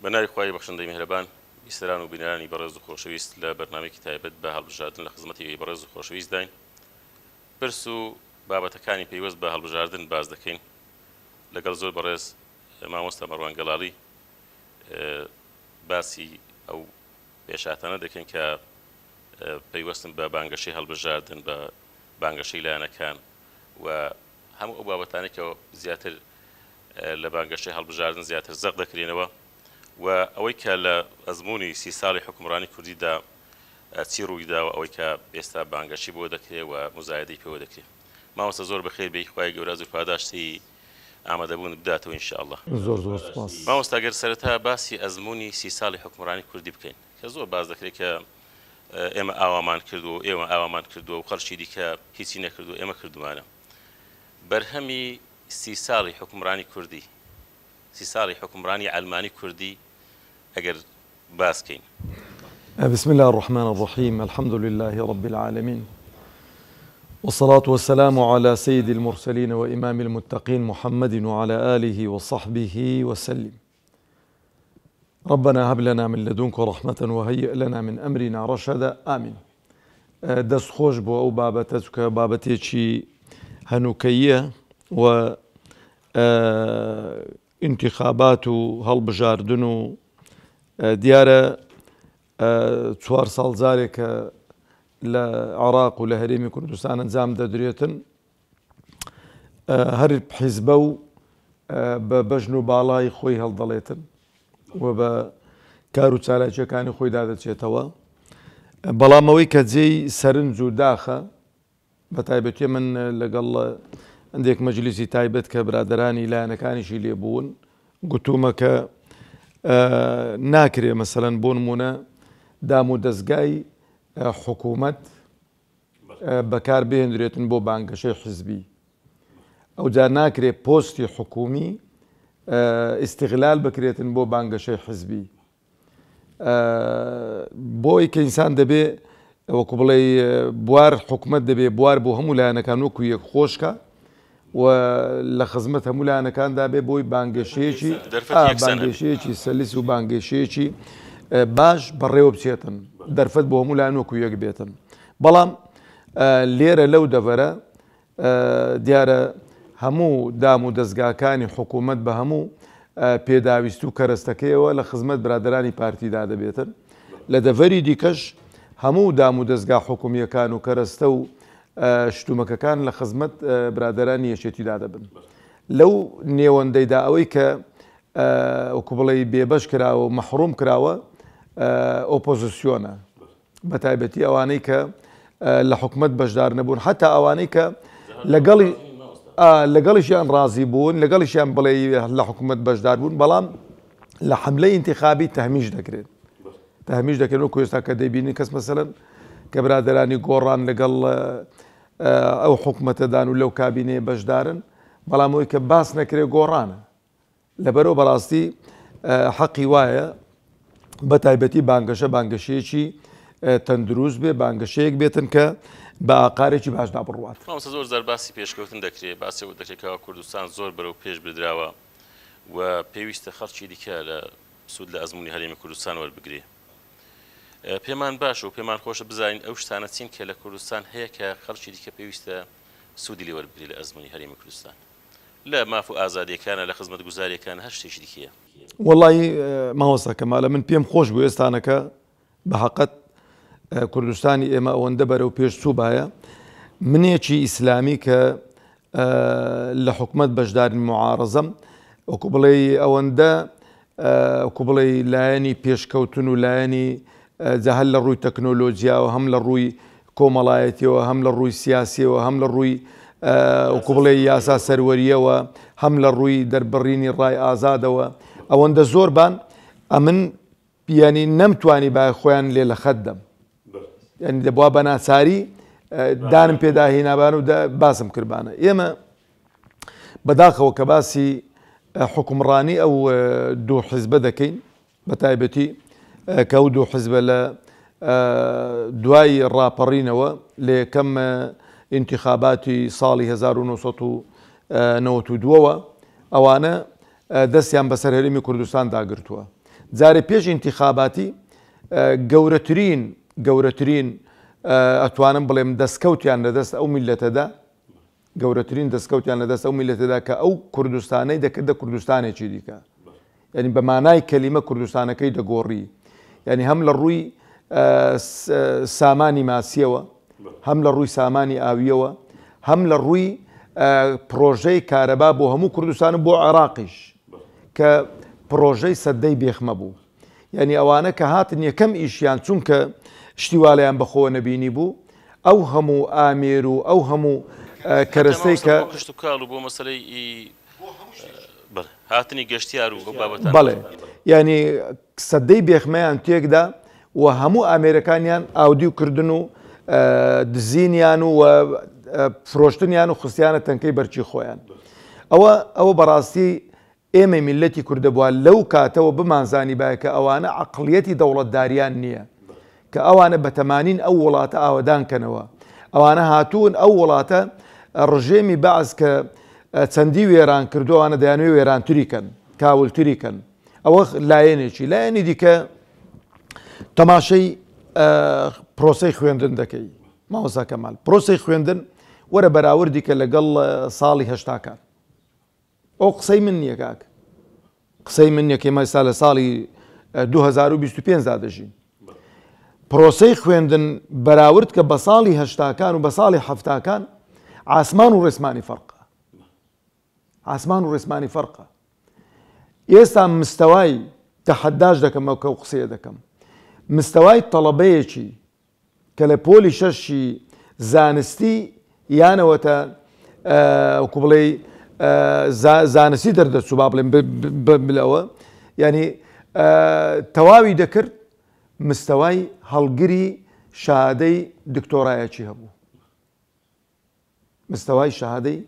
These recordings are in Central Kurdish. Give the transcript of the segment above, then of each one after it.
بە ناوی خوای بەخشندەی میهرەبان. بیسەران و بینەرانی بەڕێز و خۆشەویست لە بەرنامەیەکی تایبەت بە هەڵبژاردن لە خزمەتی ئێوەی بەڕێز و خۆشەویستداین. پرس و بابەتەکانی پەیوەست بە هەڵبژاردن باس دەکەین لەگەڵ زۆر بەڕێز مامۆستا مەروان گەڵاڵی باسی ئەو پێشهاتانە دەکەین کە پەیوەستن بە بانگەشەی هەڵبژاردن، بە بانگەشەی لایەنەکان و هەموو ئەو بابەتانەی کە زیاتر لە بانگەشەی هەڵبژاردن زیاتر زەق دەکرێنەوە و ئەوەی کە لە ئەزموونی سی ساڵی حوکمڕانی کوردیدا چی ڕوویداوە، ئەوەی کە ئێستا بانگەشەی بۆ دەکرێ و موزایەدەی پێوە دەکرێ. مامۆستا زۆر بەخێر بێی، خوای گەورە ئەجر و پاداشتی ئامادەبوونت بداتەوە ان شاء اللە. زۆر زۆر سوپاس. مامۆستا گەر سەرەتا باسی ئەزموونی سی ساڵی حوکمڕانی کوردی بکەین کە زۆر باس دەکرێت کە ئێمە ئاوامان کردووە و ئێوە ئاوامان کردووە و خەڵکی دیکە هیچی نەکردووە ئێمە کردوومانە. بەرهەمی سی ساڵی حوکمڕانی کوردی، سی ساڵی حوکمڕانی عەلمانی کوردی ئەگەر باس کەین. بسم اللە الرحمن الرحیم الحمد للە رب العالمین والصلاة والسلام علی سید المرسلین و امام المتقین محمد وعلی آله وصحبه وسلم ربنا هب لنا من لدنک رحمة وهیئ لنا من امرنا رشدا آمین. دەست خۆش بۆ ئەو بابەتە چونکە بابەتێکی هەنووکەییە و ئینتیخابات و هەڵبژاردن و دیارە چوار ساڵ جارێکە لە عێراق و لە هەرێمی کوردستان ئەنجام دەدرێتن هەر حیزبە و بە بەژن و باڵای خۆی هەڵدەڵێتن و بە کار و چالاکیەکانی خۆی دادەچێتەوە بەڵام ئەوەی کە جێی سەرنج و داخە بە تایبەتی من لەگەڵ هەندێک مەجلیسی تایبەت کە برادەرانی لایەنەکانیشی لێ بوون گوتومە کە ناکرێ مەسەلەن بۆ نمونە دام و دەستگای حکوومەت بەکار بهێنرێتن بۆ بانگەشەی حزبی ئەوجا ناکرێ پۆستی حکومی ئیستغلال بکرێتن بۆ بانگەشەی حزبی بۆی کە ئینسان دەبێ وەکو بڵێ بوار حکومت دەبێ بوار بۆ هەموو لایەنەکان وەکو یەک خۆشکە و لە خزمەت هەموو لایەنەکاندا بێ بۆی بانگەشەیەکی بانگەشەیەکی سەلیس و بانگەشەیەکی باش بەڕێوە بچێتن دەرفەت بۆ هەموو لایەن وەکو یەک بێتن بەڵام لێرە لەو دەڤەرە دیارە هەموو دام و دەزگاکانی حکوومەت بە هەموو پێداویست و کەرەستەکەیەوە لە خزمەت برادەرانی پارتیدا دەبێتن. لە دەڤەری دیکەش هەموو دام و دەزگا حکوومییەکان و کەرەستە و شتومەکەکان لە خزمەت برادەرانی یەکێتیدا دەبن. لەو نێوەندەیدا ئەوەی کە وەکو بڵێی بێبەش کراوە و مەحرووم کراوە ئۆپۆزسیۆنە. بە تایبەتی ئەوانەی کە لە حکومەت بەشدار نەبوون حتا ئەوانەی کە لەگەڵی لەگەڵیشیان ڕازی بوون لەگەڵیشیان بڵێ لە حکومەت بەشدار بوون بەڵام لە حملەی انتخابی تهمیش دەکرێت تهمیش دەکرێن و کوێستا کە دەیبینی کەس مەسەلەن کە برادرانی گۆڕان لەگەڵ ئەو حکومەتەدان و لەو کابینەیە بەشدارن بەڵام ئەوی کە باس نەکرێ گۆڕانە لەبەرئەوە بەڕاستی حەقی وایە بە تایبەتی بانگەشە بانگەشەیەکی تەندروست بێ بانگەشەیەک بێتن کە بە ئاقارێکی باشدا بڕوات. مامۆستا زۆر جار باسی پێشکەوتن دەکرێ، باسی ئەوە دەکرێ کەوا کوردستان زۆر بەرەو پێش بردراوە و پێویستە خەڵکی دیکە لە سوود لە ئەزموونی هەرێمی کوردستان وەربگرێ. پێمان باشە و پێمان خۆشە بزانین ئەو شتانە چین کە لە کوردستان هەیە کە خەڵکی دیکە پێویستە سوودی لێ وەربگرێ لە ئەزموونی هەرێمی کوردستان. لە ماف و ئازادیەکانە لە خزمەتگوزاریەکان هەر شتێکی دیکەیە. وەڵایی مامۆستا کەمالە من پێم خۆش بوو ئێستانەکە بە حەقەت کوردستانی ئێمە ئەوەندە بەرەو پێش چووبایە منێکی ئیسلامی کە لە حکومەت بەشدارن معارەزەم وەکو بڵێ ئەوەندە وەکو بڵێی لایەنی پێشکەوتن و لایەنی جا هەر لە ڕووی تەکنۆلۆجیاوە هەم لە ڕووی کۆمەڵایەتیەوە هەم لە ڕووی سیاسیەوە هەم لە ڕووی وەکو بڵێ یاسا سەروەریەوە هەم لە ڕووی دەربڕینی ڕای ئازادەوە ئەوەندە زۆر بان ئەمن یانی نەمتوانی با خۆیان لێ لە خەت دەم یعنی دەبوا بە ناچاری دانم پێدا هینابان و باسم کردبانە ئێمە بەداخەوە کە باسی حوکمڕانی ئەو دوو حیزبە دەکەین بە تایبەتی کە ئەو دوو حیزبە لە دوای ڕاپەڕینەوە لە یەکەم ئینتیخاباتی ساڵی 1992ەوە ئەوانە دەستیان بەسەر هەرێمی کوردستان داگرتووە. جارێ پێش ئینتیخاباتی گەورەترین گەورەترین ئەتوانم بڵێم دەستکەوتیان لەدەست ئەو میلەتەدا گەورەترین دەستکەوتیان لەدەست ئەو میلەتەدا کە ئەو کوردستانەی دەکردە کوردستانێکی دیکە یعنی بە مانای کەلیمە کوردستانەکەی دەگۆڕی یعنی هەم لە ڕووی سامانی ماسیەوە هەم لە ڕووی سامانی ئاویەوە هەم لە ڕووی پرۆژەی کارەبا بۆ هەموو کوردستان و بۆ عێراقیش کە پرۆژەی سەدەی بێخمە بوو یعنی ئەوانە کە هاتن یەکەم ئیشیان چونکە شتی والەیان بەخۆوە نەبینی بوو ئەو هەموو ئامێر و ئەو هەموو کەرەستەی کە کشتوکاڵ و بۆ مەسەلەی هاتنی گەشتیار و ئەو بابەتانە. بەڵێ یانی سەدەی بێخمەیان تێکدا و هەموو ئامێرەکانیان ئاودیو کردن و دزینیان و فرۆشتنیان و خستیانە تەنکەی بەرچی خۆیان. ئەوە ئەوە بەڕاستی ئێمەی میللەتی کورد دەبوا لەو کاتەوە بمانزانیبایە کە ئەوانە عەقڵیەتی دەوڵەتداریان نییە کە ئەوانە بەتەمانین ئەو وڵاتە ئاوەدان کەنەوە ئەوانە هاتوون ئەو وڵاتە ڕژێمی بەعس کە چەندی وێران کردو ئەوانە دەیانوێ وێرانتری کەن کاولتری کەن ئەوە لایەنێکی لایەنی دیکە تەماشەی پرۆسەی خوێندن دەکەی مامۆستا کەمال پرۆسەی خوێندن وەرە بەراوردی کە لەگەڵ ساڵی هەشتاکان ئەو قسەی من نییە کاک قسەی من نییە کە ئێمە ئێستا لە ساڵی 2025 دا دەژین پرۆسەی خوێندن بەراورد کە بە ساڵی هەشتاکان و بە ساڵی هەفتاکان ئاسمان و ڕێسمانی فەرقە ئاسمان و ڕێسمانی فەرقە ئێستا مستەوای تەحەداش دەکەم ئەو کە قسەیە دەکەم مستەوای تەڵەبەیەکی کە لە پۆلی شەشی زانستی یانەوەتە وەکو بڵێی زانستی دەردەچوو با بڵێم بلەوە ینی تەواوی دەکرد مستەوای هەڵگری شادەی دکتۆرایەکی هەبوو مستەوای شەهادەی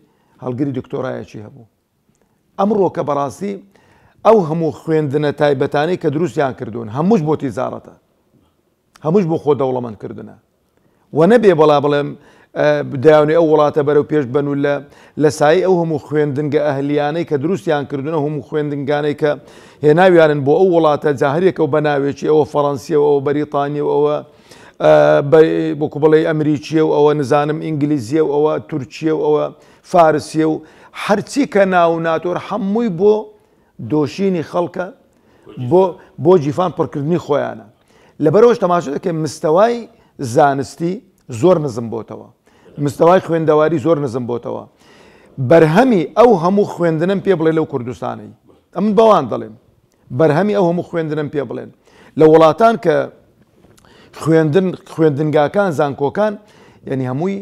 هەڵگری دکتۆرایەکی هەبوو. ئەمڕۆکە بەڕاستی ئەو هەموو خوێندنە تایبەتانەی کە دروستیان کردوون هەمووش بۆ تیجارەتە، هەمووش بۆ خۆ دەوڵەمەند کردنە و نەبێ بەڵا بڵێم دەیانوێ ئەو وڵاتە بەرەو پێش بەن و لە لە سایەی ئەو هەموو خوێندنگە ئەهلیانەی کە دروستیان کردوون ئەو هەموو خوێندنگانەی کە هێناویانن بۆ ئەو وڵاتە جا هەریەکە و بە ناوێکی ئەوە فەڕەنسیە و ئەوە بەریتانیە و ئەوە وەکو بڵێی ئەمریکیە و ئەوە نزانم ئینگلیزیە و ئەوە تورکیە و ئەوە فارسیە و هەرچی کە ناو ناتۆر هەمووی بۆ دۆشینی خەڵکە بۆ بۆ جیفان پڕکردنی خۆیانە لەبەرەوەش تەماشا دەکەین مستەوای زانستی زۆر نزم بۆتەوە مستەوای خوێندەواری زۆر نزم بۆتەوە بەرهەمی ئەو هەموو خوێندنم پێ بڵێ لەو کوردستانەی ئەمن بەوان دەڵێم بەرهەمی ئەو هەموو خوێندنەم پێ بڵێن لە وڵاتان کە خوێندن خوێندنگاکان زانکۆکان یعنی هەمووی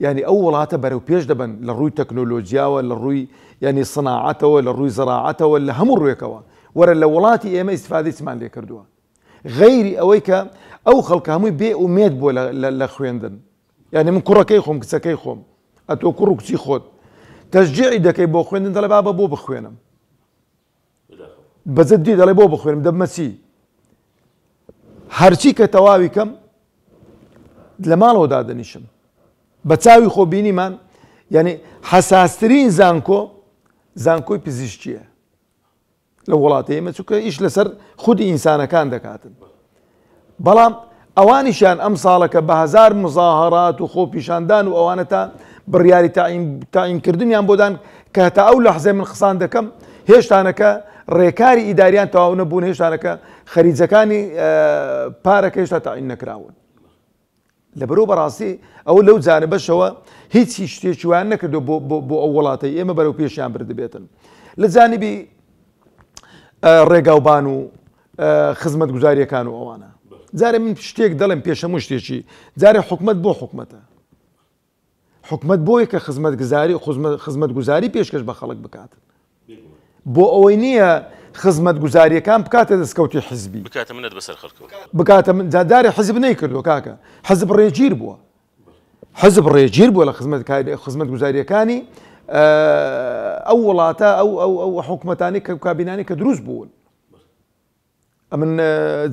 یعنی ئەو وڵاتە بەرەو پێش دەبن لە ڕووی تەکنۆلۆژیاوە لە ڕووی یعنی سناعەتەوە لە ڕووی زراعەتەوە لە هەموو ڕوێکەوە وەرە لە وڵاتی ئێمە ئیسفادەی چمان لێ کردووە غەیری ئەوەی کە ئەو خەڵکە هەمووی بێ ئومێد بووە لە خوێندن یعنی من کوڕەکەی خۆم کچەکەی خۆم ئەتۆ کوڕ و کچی خۆت تەشجیعی دەکەی بۆ خوێندن دەڵێ بابە بۆ بخوێنم بەجددی دەڵێ بۆ بخوێنم دەبمە چی هەرچی کە تەواوی کەم لە ماڵەوە دادەنیشم بە چاوی خۆ بینیمان یعنی حەساسترین زانکۆ زانکۆی پزیشکیە لە وڵاتی ئێمە چونکە ئیش لەسەر خودی ئینسانەکان دەکاتن بەڵام ئەوانیشیان ئەم ساڵەکە بە هەزار مزاهرات و خۆپیشاندان و ئەوانە تا بڕیاری تاینکردنیان بۆدان کە هەتا ئەو لەحزەی من قسان دەکەم هێشتانەکە ڕێکاری ئیداریان تەواو نەبوون هێشتانەکە خەریجەکانی پارەکە هێشتا تاین نەکراون لەبەرو بەڕاستی ئەوە لەو جانبەشەوە هیچ هیچ شتێکی وایان نەکردو بۆ بۆ بۆ ئەو وڵاتەی ئێمە بەرەو پێشیان بردبێتن لە جانبی ڕێگاوبان و خزمەتگوزاریەکان و ئەوانە جارێ من شتێک دەڵێم پێش هەموو شتێکی جارێ حکومت بۆ حکومەتە حکومت بۆیە کە خزمەتگوزاری خزمەتگوزاری پێشکەش بە خەڵک بکات بۆ ئەوەی نییە خزمەتگوزاریەکان بکاتە دەستکەوتی حزبی بکاتە منەت بەسەر خەڵکەوە بکاتە من جادارێ حزب نەیکردووە کاکە حزب ڕێگیر بووە حزب ڕێگیر بووە لە خزمەتگوزاریەکانی ئەو وڵاتە ئەو ئەو ئەو حکومەتانی کە کابینانی کە دروست بوون ئەمن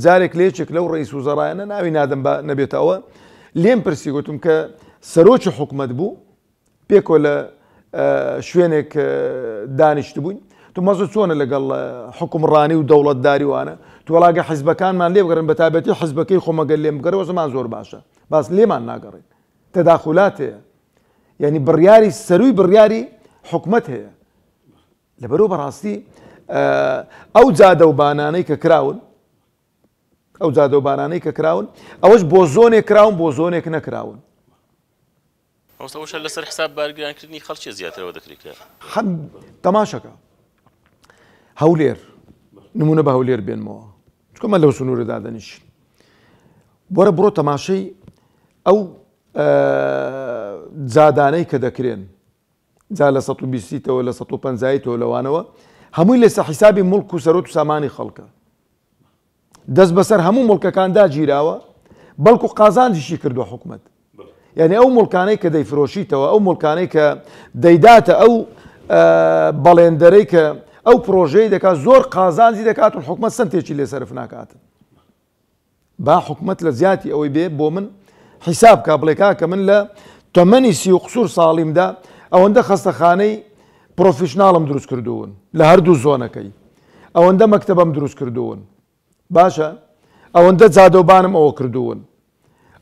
جارێک لە یەکێک لەو ڕئیس وزەرایانە ناوی نادەم با نەبێتە ئەوە لێم پرسی گوتم کە سەرۆکی حکومەت بوو پێکۆ لە شوێنێک دانیشتبووین تو مەزە چۆنە لەگەڵ حکومڕانی و دەوڵەتداری وانە تو وەڵاگە حزبەکانمان لێ بگەڕن بە تایبەتی حزبەکەی خۆمەگەر لێم بگەڕێ زمان زۆر باشە باس لێمان ناگەڕێن تەداخولات هەیە یعنی بڕیاری سەروی بڕیاری حکومت هەیە لەبەرو بەڕاستی ئەو جادە و بانانەی کە کراون ئەو جادە و بانانەی کە کراون ئەوەش بۆ زۆنێک کراون بۆ زۆنێک نەکراون. مامۆستا ئەوەش هەر لەسەر حساب بارگرانکردنی خەڵکیە زیاترەوە دەکرێت کە. تەماشەکە هەولێر نمونە بە هەولێر بێنمەوە چونکە من لەو سنوورە دادەنیشین وەرە بڕۆ تەماشەی ئەو جادانەی کە دەکرێن جا لە 120 تەوە لە 150 تەوە لەوانەوە هەمووی لەسە حیسابی مڵک و سەرۆت و سامانی خەڵکە دەست بەسەر هەموو موڵکەکاندا گیراوە، بەڵکو قازانجیشی کردووە حکومەت. یعنی ئەو موڵکانەی کە دەیفرۆشیتەوە، ئەو موڵکانەی کە دەیداتە ئەو بەڵێندەرەی کە ئەو پرۆژەی دەکات زۆر قازانجی دەکات و حکومەت سنتێکی لێ سەرف ناکات. با حکومەت لە زیاتی ئەوەی بێ بۆ من حیساب کا بڵێ کاکە من لە تەمەنی سی و قسوور ساڵیمدا ئەوەندە خەستەخانەی پرۆفیشناڵم دروست کردوون لە هەردوو زۆنەکەی ئەوەندە مەکتەبەم دروست کردوون باشە ئەوەندە جادەوبانم ئەوە کردوون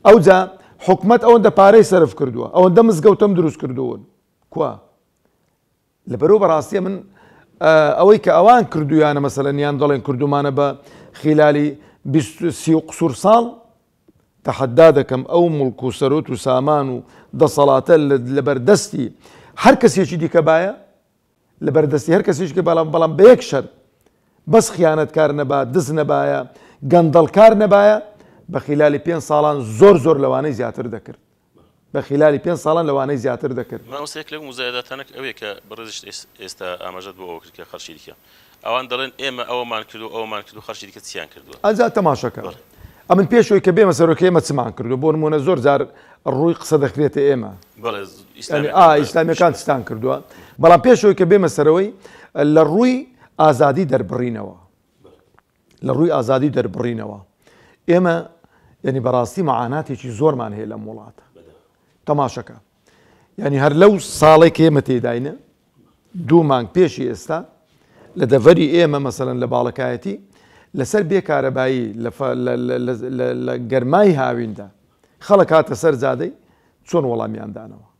ئەوجا حکومەت ئەوەندە پارەی سەرف کردووە ئەوەندە مزگەوتەم دروست کردوون کوا لەبەرو بەڕاستیە من ئەوەی کە ئەوان کردویانە مەسەلەن یان دەڵێن کردومانە بە خیلالی سی و قسوور ساڵ تەحەدا دەکەم ئەو موڵک و سەرۆت و سامان و دەسەڵاتە لەبەردەستی هەر کەسێکی دیکە بایە لەبەردەستی هەر کەسێکی کە بەڵام بەڵام بە یەک شەرت بەس خیانەتکار نەبا دز نەبایە گەندەڵکار نەبایە بە خیلالی پێنج ساڵان زۆر زۆر لەوانەی زیاتر دەکرد بە خیلالی پێنج ساڵان لەوانەی زیاتر دەکرد. مامۆستا یەک لەو موزایەداتانە ئەوەیە کە بەڕێزیشت ئێستا ئاماژەت بۆ ئەوە کرد کە خەڵکی دیکە ئەوان دەڵێن ئێمە ئەوەمان کرد و ئەوەمان کرد و خەڵکی دیکە چیان کردووە؟ ئەجا تەماشاکە ئەمن پێش ئەوەی کە بێمە سەرۆک ئێمە چمان کردووە بۆ نموونە زۆر جار ڕووی قسە دەکرێتە ئێمە بەڵێ ئیسلامیەکان چتان کردووە بەڵام پێش ئەوەی کە بێمە سەرەوەی لە ڕووی ئازادی دەربڕینەوە لە ڕووی ئازادی دەربڕینەوە ئێمە یعنی بەڕاستی معاناتێکی زۆرمان هەیە لەم وڵاتە تەماشەکە یعنی هەر لەو ساڵێک ئێمە تێداینە دوو مانگ پێشی ئێستا لە دەڤەری ئێمە مەسەلەن لە باڵەکایەتی لەسەر بێ کارەبایی لە گەرمای هاویندا خەڵک هاتە سەر جادەی چۆن وەڵامیان دانەوە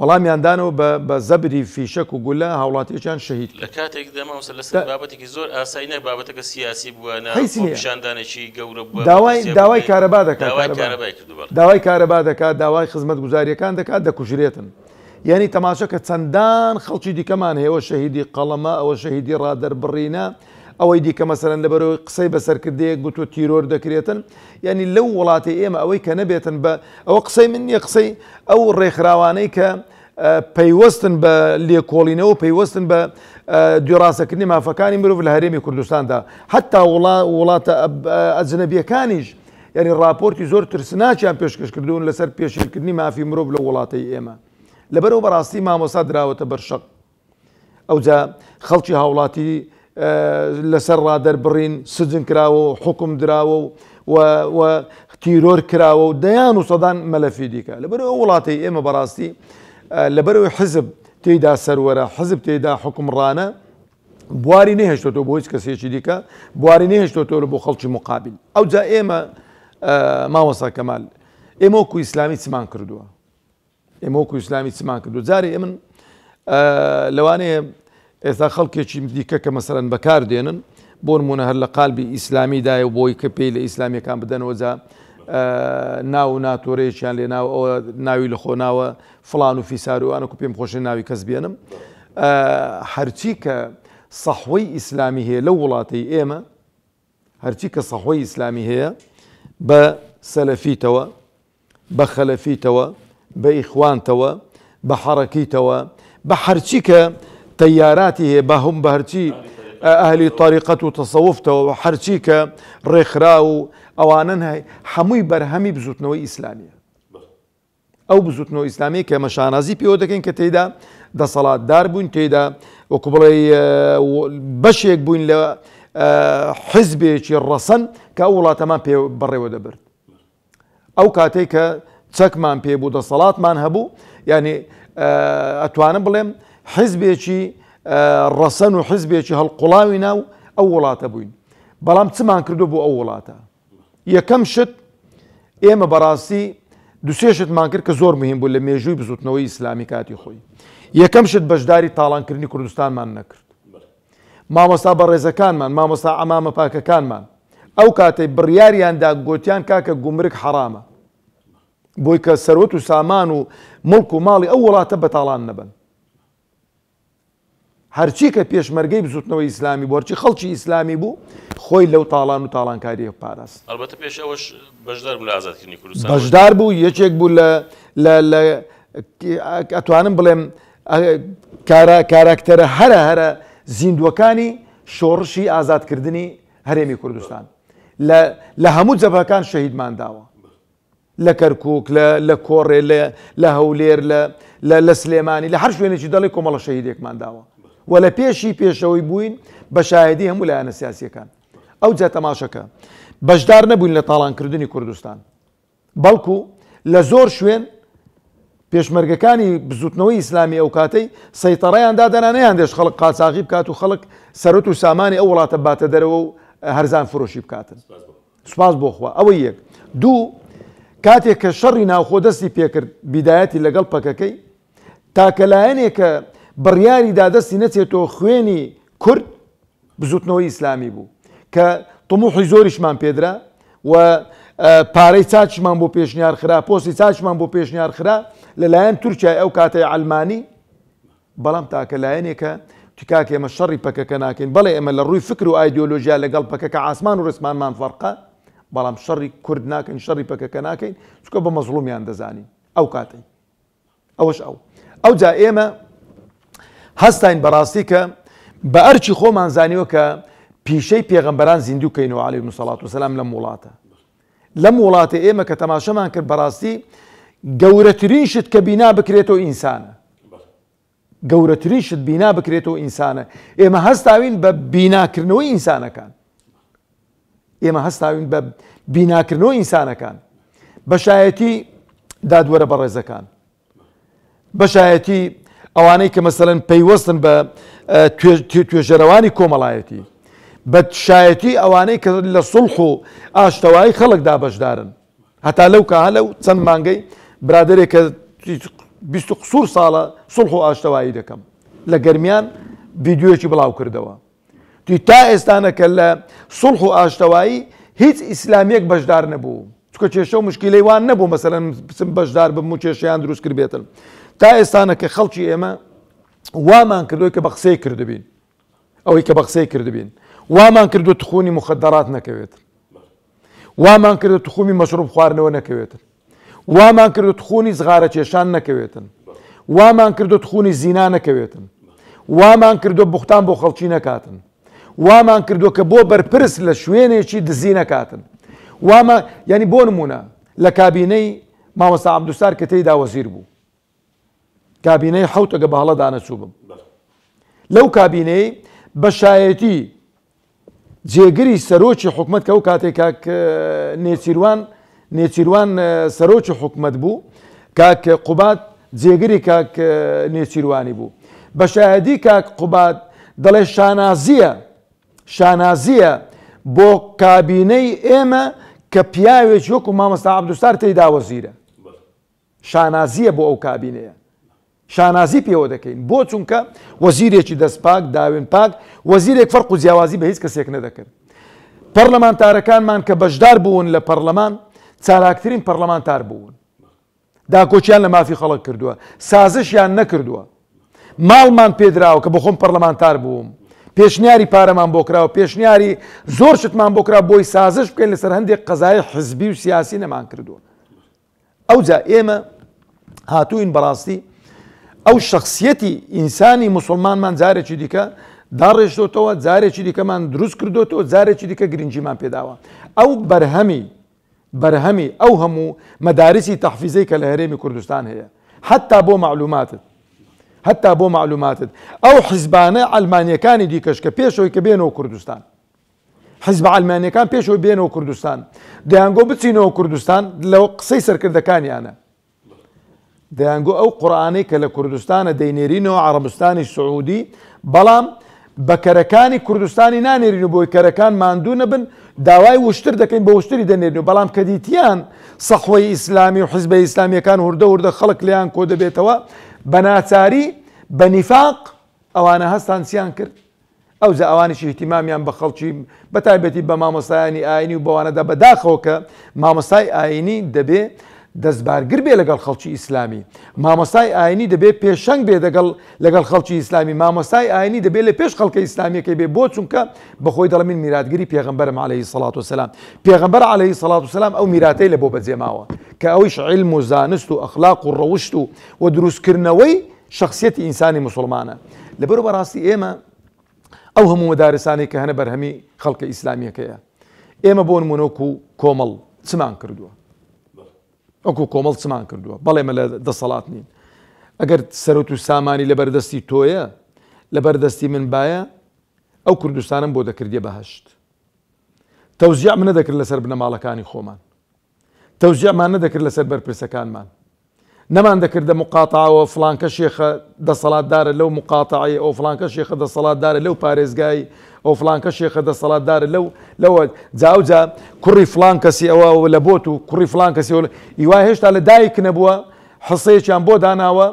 وەڵامیان دانەوە بە زەبری فیشەک و گولە هاوڵاتیەکیان شەهید لە کاتێکدا مامۆستا لەسەر بابەتێکی زۆر ئاسایی نەک بابەتەکە سیاسی بووە نا خۆپیشاندانێکی گەورە بووە داوای داوای کارەبا دەکات داوای کارەبای کردووە داوای کارەبا دەکات داوای خزمەتگوزاریەکان دەکات دەکوژرێتن یانی تەماشا کە چەندان خەڵکی دیکەمان هەیە ئەوە شەهیدی قەڵەمە ئەوە شەهیدی ڕادەربڕینە ئەوەی دیکە مەسەرەن لەبەرەوەی قسەی بە سەرکردەیەک گوتووە تیرۆر دەکرێتن یعنی لەو وڵاتی ئێمە ئەوەی کە نەبێتن بە ئەوە قسەی من نییە قسەی ئەو ڕێکخراوانەی کە پەیوەستن بە لێکۆڵینەوە پەیوەستن بە دیڕاستەکردنی مافەکانی مرۆڤ لە هەرێمی کوردستاندا حتا وڵاتە ئەجنەبیەکانیش یعنی ڕاپۆرتی زۆر ترسناکیان پێشکەش کردوون لەسەر پێشێلکردنی مافی مرۆڤ لە وڵاتەی ئێمە لەبەرەوە بەڕاستی مامۆستا دراوەتە بەر شەق ئەوجا خەڵکی هاوڵاتی لەسەر ڕادەربڕین سجن کراوە و حکوم دراوە و و تیرۆر کراوە و دەیان و سەدان مەلەفی دیکە لەبەر ئەو وڵاتەی ئێمە بەڕاستی لەبەرەوەی حزب تێیدا سەروەرە حزب تێیدا حکومڕانە بواری نەهێشتۆتەوە بۆ هیچ کەسێکی دیکە بواری نەهێشتۆتەوە بۆ خەڵکی مقابل ئەوجا ئێمە مامۆستا کەمال ئێمە وەکو ئیسلامی چمان کردووە ئێمە وەکو ئیسلامی چمان کردو جارێ ئێمن لەوانەیە ئێستا خەڵکێکی دیکە کە مەسەرەن بەکار دێنن بۆ نمونە هەر لە قالبی ئیسلامیدایە و بۆی کە پێی لە ئیسلامیەکان بدەنەوە جا ناو و ناتۆرەیەکیان لێ ناو ئەوە ناوی لە خۆ ناوە فڵان و فیسار و ئەنەکو پێم خۆشە ناوی کەس بێنم هەرچی کە سەحوەی ئیسلامی هەیە لەو وڵاتەی ئێمە هەرچی کە سەحوەی ئیسلامی هەیە بە سەلەفیتەوە بە خەلەفیتەوە، بە ئیخوانتەوە، بە حەڕەکیتەوە، بە هەرچی کە تەیاراتی هەیە، بە هەم بە هەرچی ئەهلی تەریقەت و تەسەوفتەوە و هەرچی کە ڕێکخراو و ئەوانەن هەی، هەمووی بەرهەمی بزووتنەوەی ئیسلامییە. ئەو بزووتنەوە ئیسلامییە کە ئێمە شانازی پێوە دەکەین کە تێیدا دەسەڵاتدار بووین، تێیدا وەکو بڵێ بەشێک بووین لە حزبێکی ڕەسەن کە ئەو وڵاتەمان پێ بەڕێوە دەبرد. ئەو کاتەی کە چەکمان پێ بوو دەسەڵاتمان هەبوو یعنی ئەتوانم بڵێم حزبێکی ڕەسەن و حزبێکی هەڵقوڵاوی ناو ئەو وڵاتە بووین بەڵام چمان کردو بۆ ئەو وڵاتە یەکەم شت ئێمە بەڕاستی دوسێ شتمان کرد کە زۆر مهم بوو لە مێژووی بزوتنەوەی ئیسلامی کاتی خۆی یەکەم شت بەشداری تاڵانکردنی کوردستانمان نەکرد مامۆستا بەڕێزەکانمان مامۆستا عەمامە پاکەکانمان ئەو کاتەی بڕیاریاندا گۆتیان کاکە گومرگ حەرامە بۆی کە سەروەت و سامان و مڵک و ماڵی ئەو وڵاتە بەتاڵان نەبن هەرچی کە پێشمەرگەی بزوتنەوەی ئیسلامی بوو، هەرچی خەڵکی ئیسلامی بوو، خۆی لەو تاڵان و تاڵانکارییە پاراست. ئەڵبەتە پێش ئەوەش بەشدار بوو لە ئازادکردنی کوردستان. بەشدار بوو، یەکێک بوو لە لە لە ئەتوانم بڵێم کارا کاراکتەرە هەرە هەرە زیندووەکانی شۆڕشی ئازادکردنی هەرێمی کوردستان. لە لە هەموو جەبهەکان شەهیدمان داوە. لە کەرکوک، لە لە کۆڕێ، لە لە هەولێر، لە لە لە سلێمانی، لە هەر شوێنێکی دەڵێ کۆمەڵە شەهیدێکمان داوە و لە پێشی پێشەوەی بووین بە شاهدی هەموو لایەنە سیاسیەکان. ئەوجا تەماشەکە بەشدار نەبووین لە تاڵانکردنی کوردستان، بەڵکو لە زۆر شوێن پێشمەرگەکانی بزوتنەوەی ئیسلامی ئەو کاتەی سەیتەڕەیان دادەنا نەیاندێشت خەڵک قاچاغی بکات و خەڵک سەروەت و سامانی ئەو وڵاتە باتە دەرەوە و هەرزان فرۆشی بکاتن. سوپاس بۆ خوا ئەوەی یەک. دوو، کاتێک کە شەڕی ناوخۆ دەستی پێکرد بیدایەتی لەگەڵ پەکەکەی، تاکە لایەنێک کە بڕیاری دا دەستی نەچێتەوە خوێنی کورد بزوتنەوەی ئیسلامی بوو کە طموحی زۆریشمان پێدرا و پارەی چاکیشمان بۆ پێشنیار خرا، پۆستی چاکیشمان بۆ پێشنیار خرا لەلایەن تورکیای ئەو کاتەی عەلمانی، بەڵام تاکە لایەنێکە وتی کاکە ئێمە شەڕی پەکەکە ناکەین، بەڵێ ئێمە لە ڕووی فکر و ئایدیۆلۆژیا لەگەڵ پەکەکە عاسمان و ڕێسمانمان فەرقە، بەڵام شەڕی کورد ناکەین، شەڕی پەکەکە ناکەین، چونکە بە مەزڵومیان دەزانین ئەو کاتەی. ئەوەش ئەو. ئەوجا ئێمە هەستاین بەڕاستی کە بە ئەرکی خۆمان زانیوە کە پیشەی پێغەمبەران زیندوو کەینەوە عەلەیهم سەڵات وسەلام لەم وڵاتە. لەم وڵاتە ئێمە کە تەماشەمان کرد بەڕاستی گەورەترین شت کە بینا بکرێتەوە ئینسانە. گەورەترین شت بینا بکرێتەوە ئینسانە. ئێمە هەستاوین بە بیناکردنەوەی ئینسانەکان. ئێمە هەستاوین بە بیناکردنەوەی ئینسانەکان. بە شایەتی دادوەرە بەڕێزەکان. بە شایەتی ئەوانەی کە مەسەلەن پەیوەستن بە توێژەرەوانی کۆمەڵایەتی. بە شایەتی ئەوانەی کە لە سوڵح و ئاشتەوایی خەڵکدا بەشدارن. هەتا لەو کاهە لەو چەند مانگەی برادەرێک کە 20 قسوور ساڵە سوڵح و ئاشتەوایی دەکەم لە گەرمیان ڤیدیۆیەکی بڵاو کردەوە توی تا ئێستانە کە لە سوڵح و ئاشتەوایی هیچ ئیسلامیەک بەشدار نەبوو چکە کێشە و مشکیلەی وان نەبوو مەسەلەن بچم بەشدار بم و کێشەیان دروست کردبێتن تا ئێستانە کە خەڵکی ئێمە وامان کردووە کە بە قسەی کردبین ئەوەی کە بە قسەی کردبین وامان کردو تخونی مخدرات نەکەوێت وامان کردو تخومی مەشروب خواردنەوە نەکەوێتن وامان کردو تخونی زغارە کێشان نەکەوێتن وامان کردو تخونی زینا نەکەوێتن وامان کردو بوختان بۆ خەڵکی نەکاتن وامان کردو کە بۆ بەرپرس لە شوێنێکی دزی نەکاتن وامان یعنی بۆ نمونە لە کابینەی مامۆستا عەبدولستار کە تێیدا وەزیر بوو کابینەی حەوت ئەگە بە هەڵەدا نەچووبم لەو کابینەی بە شایەتی جێگری سەرۆکی حکومت کە ئەو کاتێک کاک نێچیروان نێچیروان سەرۆکی حکومت بوو کاک قوباد جێگری کاک نێچیروانی بوو بە شایەدی کاک قوباد دەڵێ شانازیە شانازیە بۆ کابینەی ئێمە کە پیاوێکی وەکو مامۆستا عەبدولستار تێیدا وەزیرە شانازیە بۆ ئەو کابینەیە شانازی پێوە دەکەین بۆ چونکە وەزیرێکی دەست پاک داوێن پاک وەزیرێک فەرق و جیاوازی بە هیچ کەسێک نەدەکرد پەرلەمانتارەکانمان کە بەشدار بوون لە پەرلەمان چالاکترین پەرلەمانتار بوون داکۆکیان لە مافی خەڵک کردووە سازشیان نەکردووە ماڵمان پێدراوە کە بەخۆم پەرلەمانتار بووم پێشنیاری پارەمان بۆ کراوە پێشنیاری زۆر شتمان بۆ کرا بۆی سازش بکەین لەسەر هەندێک قەزای حزبی و سیاسی نەمان کردووە ئەوجا ئێمە هاتووین بەڕاستی ئەو شخصیەتی ئینسانی مسلمانمان جارێکی دیکە داڕێژتۆتەوە جارێکی دیکەمان دروست کردوتەوە جارێکی دیکە گرنگیمان پێداوە ئەو بەرهەمی بەرهەمی ئەو هەموو مەدارسی تەحفیزەی کە لە هەرێمی کوردستان هەیە حتا بۆ معلوماتت حتا بۆ معلوماتت ئەو حیزبانە ئەلمانیەکانی دیکەش کە پێشەوەی کە بێنەوە کوردستان حیزبە عەلمانیەکان پێش ئەوەی بێنەوە کوردستان دەیانگۆ بچینەوە کوردستان لە قسەی سەرکردەکانیانە. دەیانگۆ ئەو قورئانەی کە لە کوردستانە دەینێرینەوە عەڕەبستانی سعودی بەڵام بە کەرەکانی کوردستانی نانێرین و بۆی کەرەکان ماندوو نەبن داوای وشتر دەکەین بە وشتری دەنێرین و بەڵام کە دیتیان سەحوەی ئیسلامی و حزبە ئیسلامیەکان هوردە هوردە خەڵک لێیان کۆ دەبێتەوە بە ناچاری بە نیفاق ئەوانە هەستان چیان کرد ئەوجا ئەوانیش ئیهتیمامیان بە خەڵکی بە تایبەتی بە مامۆستایانی ئاینی و بەوانەدا بەداخەوە کە مامۆستای ئاینی دەبێ دەستبارگر بێ لەگەڵ خەڵکی ئیسلامی مامۆستای ئاینی دەبێ پێشەنگ بێ دەگەڵ لەگەڵ خەڵکی ئیسلامی مامۆستای ئاینی دەبێ لە پێش خەڵکە ئیسلامیەکەی بێ بۆ چونکە بەخۆی دەڵێ من میراتگری پێغەمبەرم عەلەیهی سەڵات وسەلام پێغەمبەر عەلەیهی سەڵات وسەلام ئەو میراتەی لە بۆ بەجێماوە کە ئەویش علم و زانست و ئەخلاق و ڕەوشت و و دروستکردنەوەی شەخسیەتی ئینسانی موسڵمانە لەبەرو بەڕاستی ئێمە ئەو هەموو مەدارسانەی کە هەنە بەرهەمی خەڵکە ئیسلامیەکەیە ئێمە بۆ نمونە وەکو کۆمەڵ چمان کردووە وەکو کۆمەڵ چمان کردووە بەڵێ مە لە دەسەڵات نین ئەگەر سەرۆت و سامانی لە بەردەستی تۆیە لە بەردەستی من باە ئەو کوردستانم بۆ دەکردیە بەهشت تەوزیع منە دەکرد لەسەر بنەماڵەکانی خۆمان تەوزیعمان نەدەکرد لەسەر بەرپرسەکانمان. نەمان دەکردە موقاتەعەوە فڵانکە شێخە دەسەڵاتدارە لەو موقاتەعەی ئەو فڵانکە شێخە دەسەڵاتدارە لەو پارێزگای ئەو فڵانکە شێخە دەسەڵاتدارە لەو لەوە جا ئەوجا کوڕی فڵان کەسی ئەوە لە بۆت و کوڕی فڵان کەسی ئەوە ئیوا هێشتا لە دایک نەبووە حسەیەکیان بۆ داناوە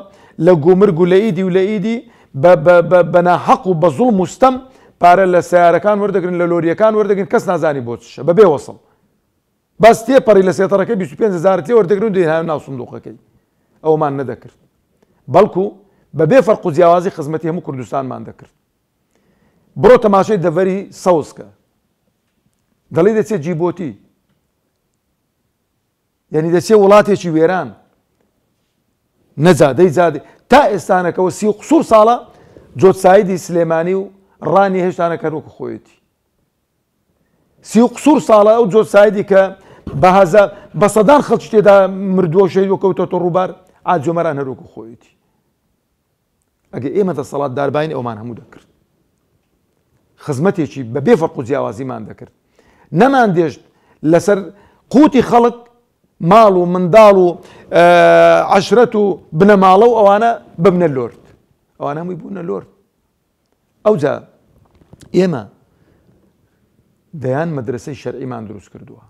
لە گومرگ و لە ئیدی و لە ئیدی بە بە بە بە ناحەق و بە زوڵم و ستەم پارە لە سەیارەکان وەردەگرن لە لۆرییەکان وەردەگرن کەس نازانی بۆ چشە بەبێ وەسڵ بەس تێپەڕی لە سێتەڕەکەی 25 هەزارت لێ وەردەگرن و دەیهانە ناو سندوقەکەی. ئەوەمان نەدەکرد. بەڵکو بە بێ فەرق و جیاوازی خزمەتی هەموو کوردستانمان دەکرد. بڕۆ تەماشای دەڤەری سەوز کە. دەڵێی دەچێت جیبۆتی. یعنی دەچێت وڵاتێکی وێران. نەجادەی جادەی تا ئێستانەکەوە سی و قسوور ساڵە جۆتسایدی سلێمانی و ڕانی هێشتانەکە وەکو خۆیەتی. سی و قسوور ساڵە ئەو جۆسایدی کە بە هەزار بە سەدان خەڵکی تێدا مردووە و شەهید و کەوتۆتە ڕووبار ئاجۆمەران هەروەکو خۆیەتی ئەگە ئێمە دەسەڵات داربین ئەومان هەموو دەکرد خزمەتێکی بە بێ فەرق و جیاوازیمان دەکرد نەمان دێشت لەسەر قوتی خەڵک ماڵ و منداڵ و عشرەت و بنەماڵە و ئەوانە ببنە لۆرد ئەوانە هەمووی بوونە لۆرد ئەوجا ئێمە دەیان مەدرسەی شەرعیمان دروست کردووە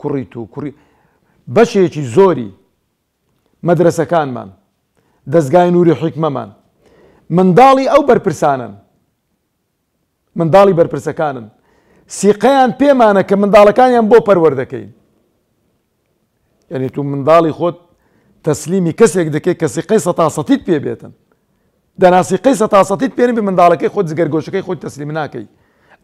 کوڕی تو کوڕی بەشێکی زۆری مەدرسەکانمان دەستگای نوری حیکمەمان منداڵی ئەو بەرپرسانن منداڵی بەرپرسەکانن سیقەیان پێمانە کە منداڵەکانیان بۆ پەروەردەکەین یعنی تو منداڵی خۆت تەسلیمی کەسێک دەکەی کە سیقەی سەتا سەتیت پێ بێتن دەنا سیقەی سەتا سەتیت پێ نەبێ منداڵەکەی خۆت جگەرگۆشەکەی خۆت تەسلیم ناکەی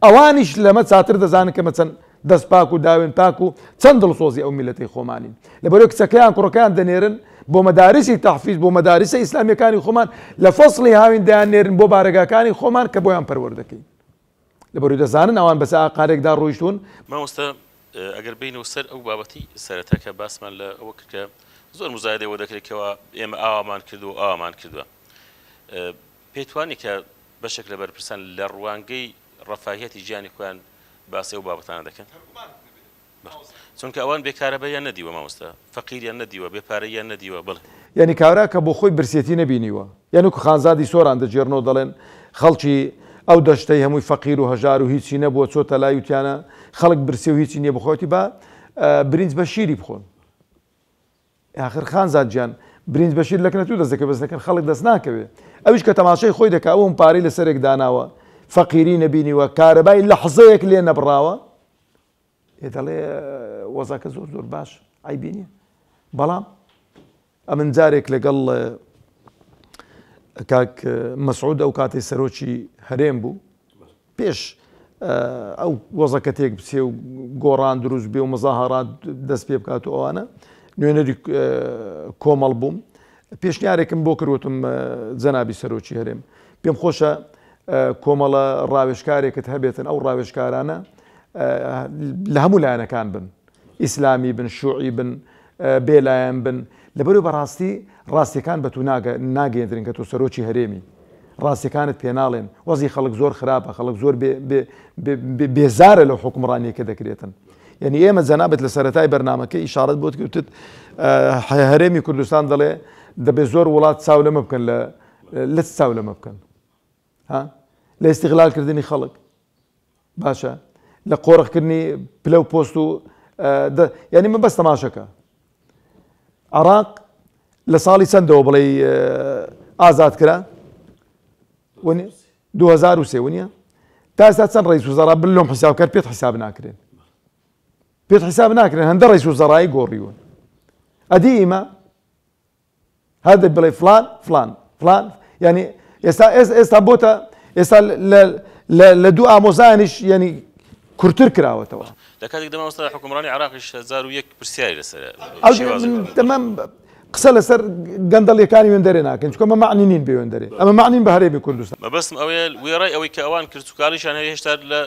ئەوانیش لەمە چاتر دەزانن کە مەچەند دەست پاک و داوێن پاک و چەند دڵسۆزی ئەو میلەتەی خۆمانین لەبەرەوە کچەکەیان کوڕەکەیان دەنێرن بۆ مەدارسی تەحفیز بۆ مەدارسە ئیسلامیەکانی خۆمان لە فەصلی هاوین دەیان نێرن بۆ بارەگاکانی خۆمان کە بۆیان پەروەردەکەین لەبەرو دەزانن ئەوان بەسە ئاقارێکدا ڕۆیشتوون. مامۆستا ئەگەر بێینەوە سەر ئەو بابەتی سەرەتا کە باسمان لە ئەوە کرد کە زۆر مزایدەی بۆ دەکرێت کەوا ئێمە ئاوامان کردووە و ئاوامان کردووە پێت وانیە کە بەشێک لە بەرپرسان لە ڕوانگەی ڕەفاهیەتی ژیانی خۆیان باسی ئەو بابەتانە دەکەن؟ چونکە ئەوان بێ کارەباییان نەدیوە مامۆستا، فەقیریان نەدیوە، بێ پارەییان نەدیوە، بەڵێ. یانی کابرا کە بۆ خۆی برسێتی نەبینیوە، یانی وەکو خانزادی سۆران دەگێڕنەوە دەڵێن خەڵکی ئەو دەشتەی هەمووی فەقیر و هەژار و هیچی نەبووە چۆتە لای وتیانە خەڵک برسی و هیچی نییە بخۆیەتی با برنج بە شیری بخۆن. ئاخر خانزاد گیان برنج بە شیر لەکنە تو دەست دەکەوێ بەس لەکن خەڵک دەست ناکەوێ ئەویش کە تەماشای خۆی دەکا ئەوم پارەی لەسەرێک داناوە فەقیری نەبینیوە کارەبای لەحزەیەک لێ نەبڕاوە ئێ دەڵێ وەزعەکە زۆر زۆر باش عەیبی نییە بەڵام ئەمن جارێک لەگەڵ کاک مەسعود ئەو کاتەی سەرۆکی هەرێم بوو پێش ئەو وەزەکە تێک بچێ و گۆڕان دروست بێ و مەزاهەڕات دەست پێ بکات و ئەوانە نوێنەری کۆمەڵ بووم پێشنیارێکم بۆ کردوتم جەنابی سەرۆکی هەرێم پێم خۆشە کۆمەڵە ڕاوێژکارێکت هەبێتن ئەو ڕاوێژکارانە لە هەموو لایەنەکان بن ئیسلامی بن شوعی بن بێلایەن بن لەبەرو بەڕاستی ڕاستیەکان بە تو ناگەیەندرن کە تۆ سەرۆکی هەرێمی ڕاستیەکانت پێناڵێن وەزی خەڵک زۆر خراپە خەڵک زۆر بێزارە لەو حکومڕانیە کە دەکرێتن. یعنی ئێمە جەنابت لە سەرەتای بەرنامەکە ئیشارەت بۆت کردت هەرێمی کوردستان دەڵێ دەبێ زۆر وڵات چاو لەمە بکەن لە لە چاو لەمە بکەن ها لە ئیستغلالکردنی خەڵک باشە لە قۆرخکردنی پلە و پۆست و یعنی من بەس تەماشەکە عراق لە ساڵی چەندەوە بڵێ ئازاد کرا 2003 ونیە تا ئێستا چەند ڕئیس وزەرا بن لۆم حیساب کەر پێت حیساب ناکرێن پێت حیساب ناکرێن هەندە ڕئیس وزەرایی گۆڕیون ئەدی ئیمە هەر دەبێ بڵێ فلان فلان فلان یعنی ئێستا ئێستا بۆتە ئێستا لە دوو ئامۆزانیش یعنی کورتتر کراوەتەوە. لە کاتێکدا مامۆستا حوکمڕانی عێراقیش 1001 پرسیاری لەسەرە. تەمام قسە لەسەر گەندەڵیەکانی وێندەرێ ناکەین چونکە ئەمە مەعنی نین بێ وێندەرێ ئەمە مەعنین بە هەرێمی کوردستان. مەبەستم ئەوەیە وێڕای ئەوەی کە ئەوان کرچوکاڵیشیان هەیە هێشتا لە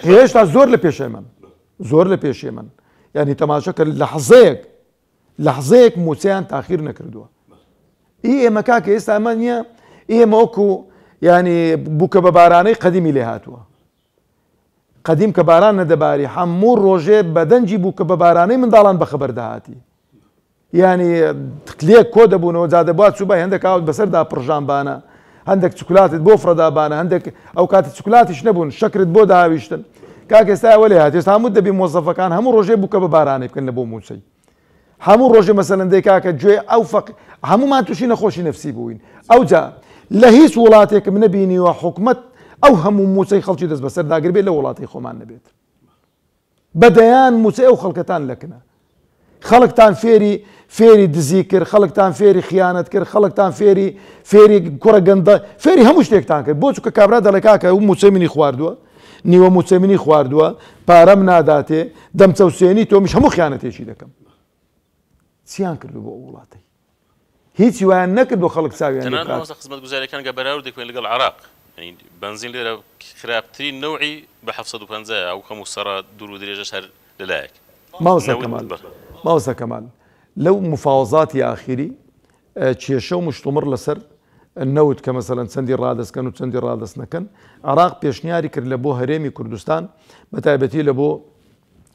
هێشتا زۆر لە پێش ئێمەن زۆر لە پێش ئێمەن یعنی تەماشا کە لەحزەیەک لەحزەیەک موچەیان تاخیر نەکردووە ئی ئێمە کاکە ئێستا ئەمە نییە ئێمە وەکو ینی بووکە بە بارانەی قەدیمی لێ هاتووە قەدیم کە باران نەدەباری هەموو ڕۆژێ بەدەنجی بوو کە بە بارانەی منداڵان بەخەبەر دەهاتی یعنی لێک کۆ دەبوونەوە جا دەبوا چووبای هەندێک ئاوت بەسەردا پڕژانبانە هەندێک چکلاتت بۆ فڕەدابانە هەندێک ئەو کاتە چکلاتیش نەبوون شەکرت بۆ داویشتن کاک ئێستا ئەوە لێ هات ئێستا هەموو دەبی مۆزەفەکان هەموو ڕۆژێ بووکە بە بارانەی بکەن لە بۆ مووچەی هەموو ڕۆژێ مەسەلەن دەی کاکە گوێ ئەو فەق هەموومان تووشی نەخۆشی نەفسی بووین ئەوجا لە هیچ وڵاتێکم نەبینیوە حکومەت ئەو هەموو مووچەی خەڵکی دەست بەسەر داگربێت لە وڵاتی خۆمان نەبێت بە دەیان مووچەی ئەو خەڵکەتان لەکنە. خەڵکتان فێری فێری دزی کرد، خەڵکتان فێری خیانەت کرد، خەڵکتان فێری فێری کوڕە گەندە فێری هەموو شتێکتان کرد. بۆ چونکە کابرا دەڵێ کاکە ئەو مووچەی منی خواردووە، نیوە مووچەی منی خواردووە، پارەم ناداتێ، دەمچەوسێنی تۆمیش هەموو خیانەتێکی دەکەم. چیان کردو بۆ ئەو وڵاتەی؟ هیچی وایان نەکرد بۆ خەڵک چاویان لێ تەنانەت بکات. مامۆستا خزمەتگوزاریەکان گە بەراورد دەکەین لەگەڵ عێراق یانی بەنزین لێرە خراپترین نەوعی بە 750 ئەو هەموو سەڕە دوور و درێژەش هەر لەلایەک مامۆستا نەوت کەمال بەڵێ. مامۆستا کەمال لەو مفاوەزاتی ئاخیری کێشە و مشتومڕ لەسەر نەوت کە مەسەلەن چەندی ڕادەست کەن و چەندی ڕادەست نەکەن عێراق پێشنیاری کرد لە بۆ هەرێمی کوردستان بە تایبەتی لە بۆ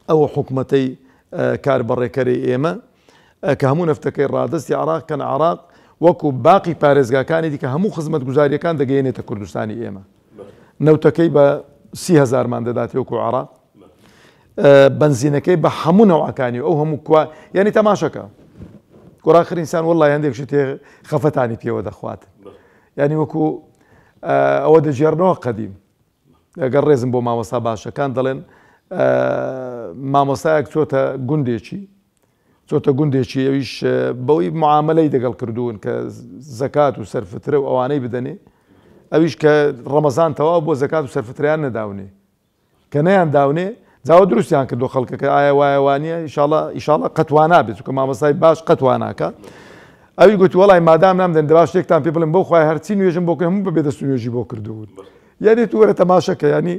ئەو حکومەتەی کاربەڕێکەرەی ئێمە کە هەموو نەفتەکەی ڕادەستی عراق کەن عراق وەکو باقی پارێزگاکانی دیکە هەموو خزمەتگوزاریەکان دەگەیەنێتە کوردستانی ئێمە نەوتەکەی بە سی هەزارمان دەدات وەکو عراق بەنزینەکەی بە هەموو نەوعەکانی ئەو هەموو کوا یعنی تەماشەکە گۆڕاخر ئینسان وەڵڵای هەندێک شت خەفەتانی پێوە دەخوات یعنی وەکو ئەوە دەگێڕنەوە قەدیم گەر ڕێزم بۆ مامۆستا باشەکان دەڵێن مامۆستایەک چۆتە گوندێکی چۆتە گوندێکی ئەویش بەوەی معاملەی دەگەڵ کردوون کە زەکات و سەرفترە و ئەوانەی بدەنێ ئەویش کە ڕەمەزان تەواو بۆ زەکات و سەرفتریان نەداونێ کە نەیان داونێ جاوە دروستیان کردو خەڵکەکە ئایا وایە وانە ئیشاڵە ئیشاڵە قەتوانا بێت چونکە مامۆستای باش قەتواناکە ئەوی گوتی وەڵای مادام نامدەن دەبا شتێکتان پێ بڵێم بەو خوای هەرچی نوێژم بۆ کرد هەموو بەبێ دەست و نوێژی بۆ کردوون یعنی تو وەرە تەماشەکە یعنی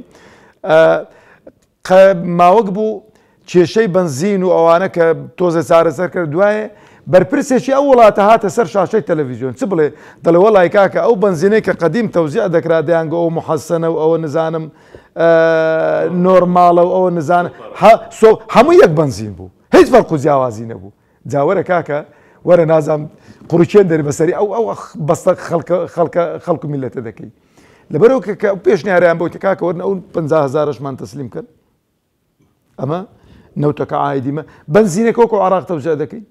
ماوەک بوو کێشەی بەنزین و ئەوانە کە تۆزە چارەسەر کرد دوایێ بەرپرسێکی ئەو وڵاتە هاتە سەر شاشەی تەلەڤیزیۆن چ بڵێ دەڵێ وەڵای کاکە ئەو بەنزینەی کە قەدیم تەوزیع دەکرا دەیانگۆ ئەو محەسەنە و ئەوە نزانم نۆرماڵە و ئەوە نزانم هەموو یەک بەنزین بوو هیچ فەرق و جیاوازی نەبوو جا وەرە کاکە وەرە نازانم قڕوکێن دەری بەسەری ئەو ئەو بەستە خەڵکە خەڵکە خەڵک و میلەتە دەکەی لەبەرەوە کە پێشنیاریان بۆ کاکە وەرن ئەو 50 هەزارەشمان تەسلیم کەن ئەمە نەوتەکە عایدیمە بەنزینەکە وەکو عراق تەوزیع دەکەین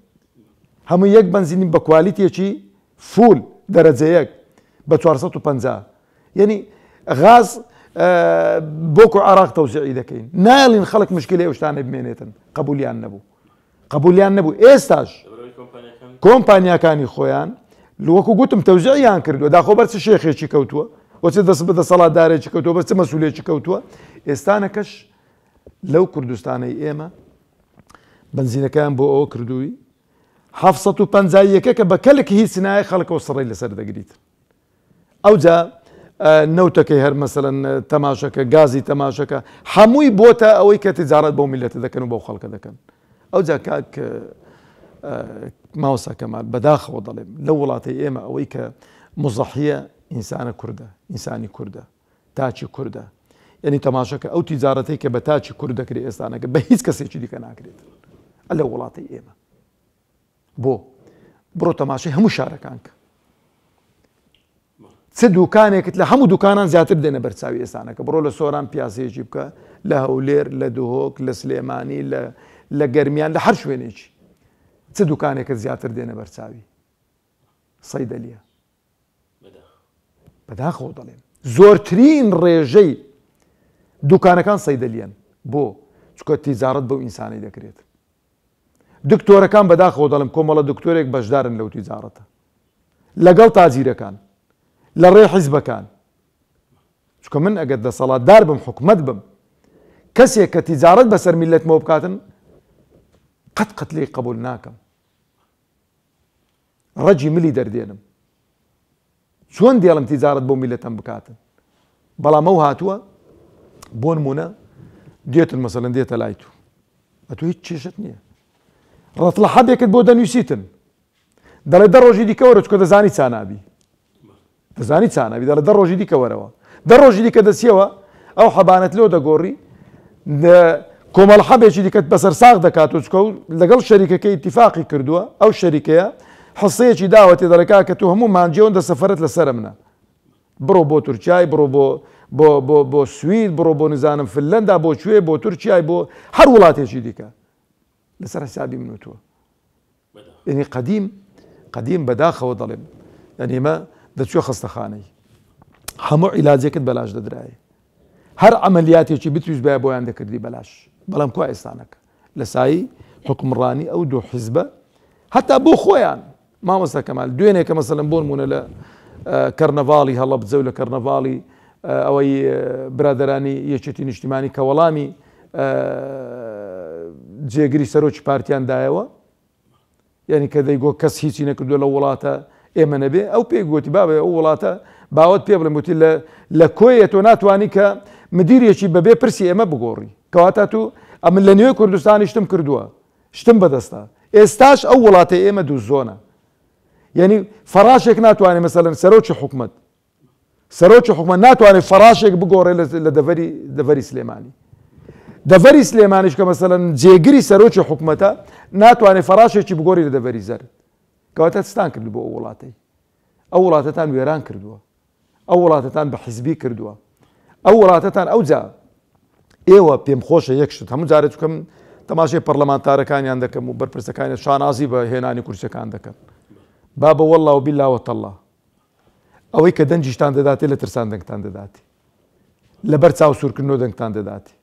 هەموو یەک بەنزینی بە کوالیتێکی فول دەرەجە یەک بە 450 یعنی غاز بۆکو عراق تەوزیعی دەکەین نایڵین خەڵک مشکلی ئەو شتانە بمێنێتن قبولیان نەبوو قبولیان نەبوو ئێستاش کۆمپانیاکانی خۆیان وەکو گوتم تەوزیعیان کردووە داخۆ بەر چ شێخێکی کەوتووە وە چ دەست بە دەسەڵاتدارێکی کەوتووە بە چ مەسولێکی کەوتووە ئێستانەکەش لەو کوردستانەی ئێمە بنزینەکەیان بۆ ئەوە کردووی 750 یەکە کە بە کەلک هیچ نایە خەڵکەوە سڕی لەسەر دەگریت ئەوجا نەوتەکەی هەر مەسەلەن تەماشەکە گازی تەماشەکە هەمووی بۆتە ئەوەی کە تجارەت بەو میلەتە دەکەن و بەو خەڵکە دەکەن ئەوجا کاک ماوسا کەمال بەداخەوە دەڵێم لەو وڵاتەی ئێمە ئەوەی کە مزەحیە ئینسانە کوردە ئینسانی کوردە تاکی کوردە. یعنی تەماشەکە ئەو تیجارەتەی کە بە تاکی کورد دەکرێت ئێستانەکە بە هیچ کەسێکی دیکە ناکرێت لە وڵاتی ئێمە. بۆ؟ بڕۆ تەماشای هەموو شارەکان کە. چ دوکانێکت لە هەموو دوکانان زیاتر دێنە بەرچاوی ئێستانەکە بڕۆ لە سۆران پیاسەیەکی بکە لە هەولێر لە دهۆک لە سلێمانی لە لە گەرمیان لە هەر شوێنێکی چ دوکانێکت زیاتر دێنە بەرچاوی سەیدەلیە بەداخەوە دەڵێم زۆرترین ڕێژەی دوکانەکان سەیدەلیەن بۆ چکە تیجارەت بەو ئینسانی دەکرێت دکتۆرەکان بەداخەوە دەڵێم کۆمەڵە دکتۆرێک بەشدارن لەو تیجارەتە لەگەڵ تاجیرەکان لە ڕێ حیزبەکان چونکە من ئەگەر دەسەڵاتدار بم حکومەت بم کەسێک کە تیجارەت بەسەر میلەتمەوە بکاتن قەت قەت لێی قبول ناکەم ڕەگی ملی دەردێنم چۆن دێڵم تیجارەت بۆ میلەتەم بکاتن بەڵام ئەو هاتووە بۆ نمونە دێتن مەسەلەن دێتە لای تو ئەتو هیچ کێشت نییە ڕەتڵە حەبێکت بۆ دەنووسیتن دەڵێ دە ڕۆژی دیکە وەرە چکە دەزانی چانابی دەزانی چانابی دەڵێ دە ڕۆژی دیکە وەرەوە دە ڕۆژی دیکە دەچیەوە ئەو حەبانەت لۆ دەگۆڕی کۆمەڵ حەبێکی دیکەت بەسەر ساغ دەکات و چکە و لەگەڵ شەریکەکەی ئیتیفاقی کردووە ئەو شەریکەیە حسەیەکی داوەتێ دەڵێ کاکە تۆ هەموو مانگی ئەوەندە سەفەرت لەسەرە منە بڕۆ بۆ تورکیای بڕۆ بۆ بۆ بۆ بۆ سوید بڕۆ بۆ نزانم فنلەندا بۆ کوێ بۆ تورکیای بۆ هەر وڵاتێکی دیکە لەسەر حسابی من و تۆ یعنی قەدیم قەدیم بەداخەوە دەڵێم یعنی ئێمە دەچوە خەستەخانەی هەموو عیلاجێکت بەلاش دەدرایە هەر عملیاتێکی بتویست بە بۆیان دەکردی بەلاش بەڵام کوا ئێستانەکە لە سایی حکومڕانی ئەو دوو حیزبە هەتا بۆ خۆیان مامۆستا کەمال دوێنێ کە مەسەلەن بۆ نمونە لە کەرنەڤاڵی هەڵەبجە و لە کەرنەڤاڵی ئەوەی برادەرانی یەکێتی نیشتیمانی کە وەڵامی جێگری سەرۆکی پارتیان دایەوە یعنی کە دەیگۆ کەس هیچی نەکردو لە وڵاتە ئێمە نەبێ ئەو پێی گوتی بابێ ئەو وڵاتە باوەت پێ بڵێم گوتی لە لە کۆیە تۆ ناتوانی کە مدیرێکی بەبێ پرسی ئێمە بگۆڕی کەواتە تو ئەمن لە نوێ کوردستانی شتم کردووە شتم بەدەستە ئێستاش ئەو وڵاتەی ئێمە دوو زۆنە یعنی فەراشێک ناتوانێت مەسەلەن سەرۆکی حکومت سەرۆکی حکومت ناتوانێت فەراشێک بگۆڕێ لە دەڤەری دەڤەری سلێمانی دەڤەری سلێمانیش کە مەسەلەن جێگری سەرۆکی حکومەتە ناتوانێت فەراشێکی بگۆری لە دەڤەری زەرد کەواتە چتان کرد بۆ ئەو وڵاتەی ئەو وڵاتەتان وێران کردووە ئەو وڵاتەتان بە حیزبی کردووە ئەو وڵاتەتان ئەوجا ئێوە پێم خۆشە یەک شت هەموو جارێک چکەم تەماشای پەرلەمانتارەکانیان دەکەم و بەرپرسەکانی شانازی بە هێنانی کورسەکان دەکەن بابە والله و بیلا وتەڵا ئەوەی کە دەنگیشتان دەداتێ لە ترسان دەنگتان دەداتێ لەبەر چاو سوورکردنەوە دەنگتان دەداتێ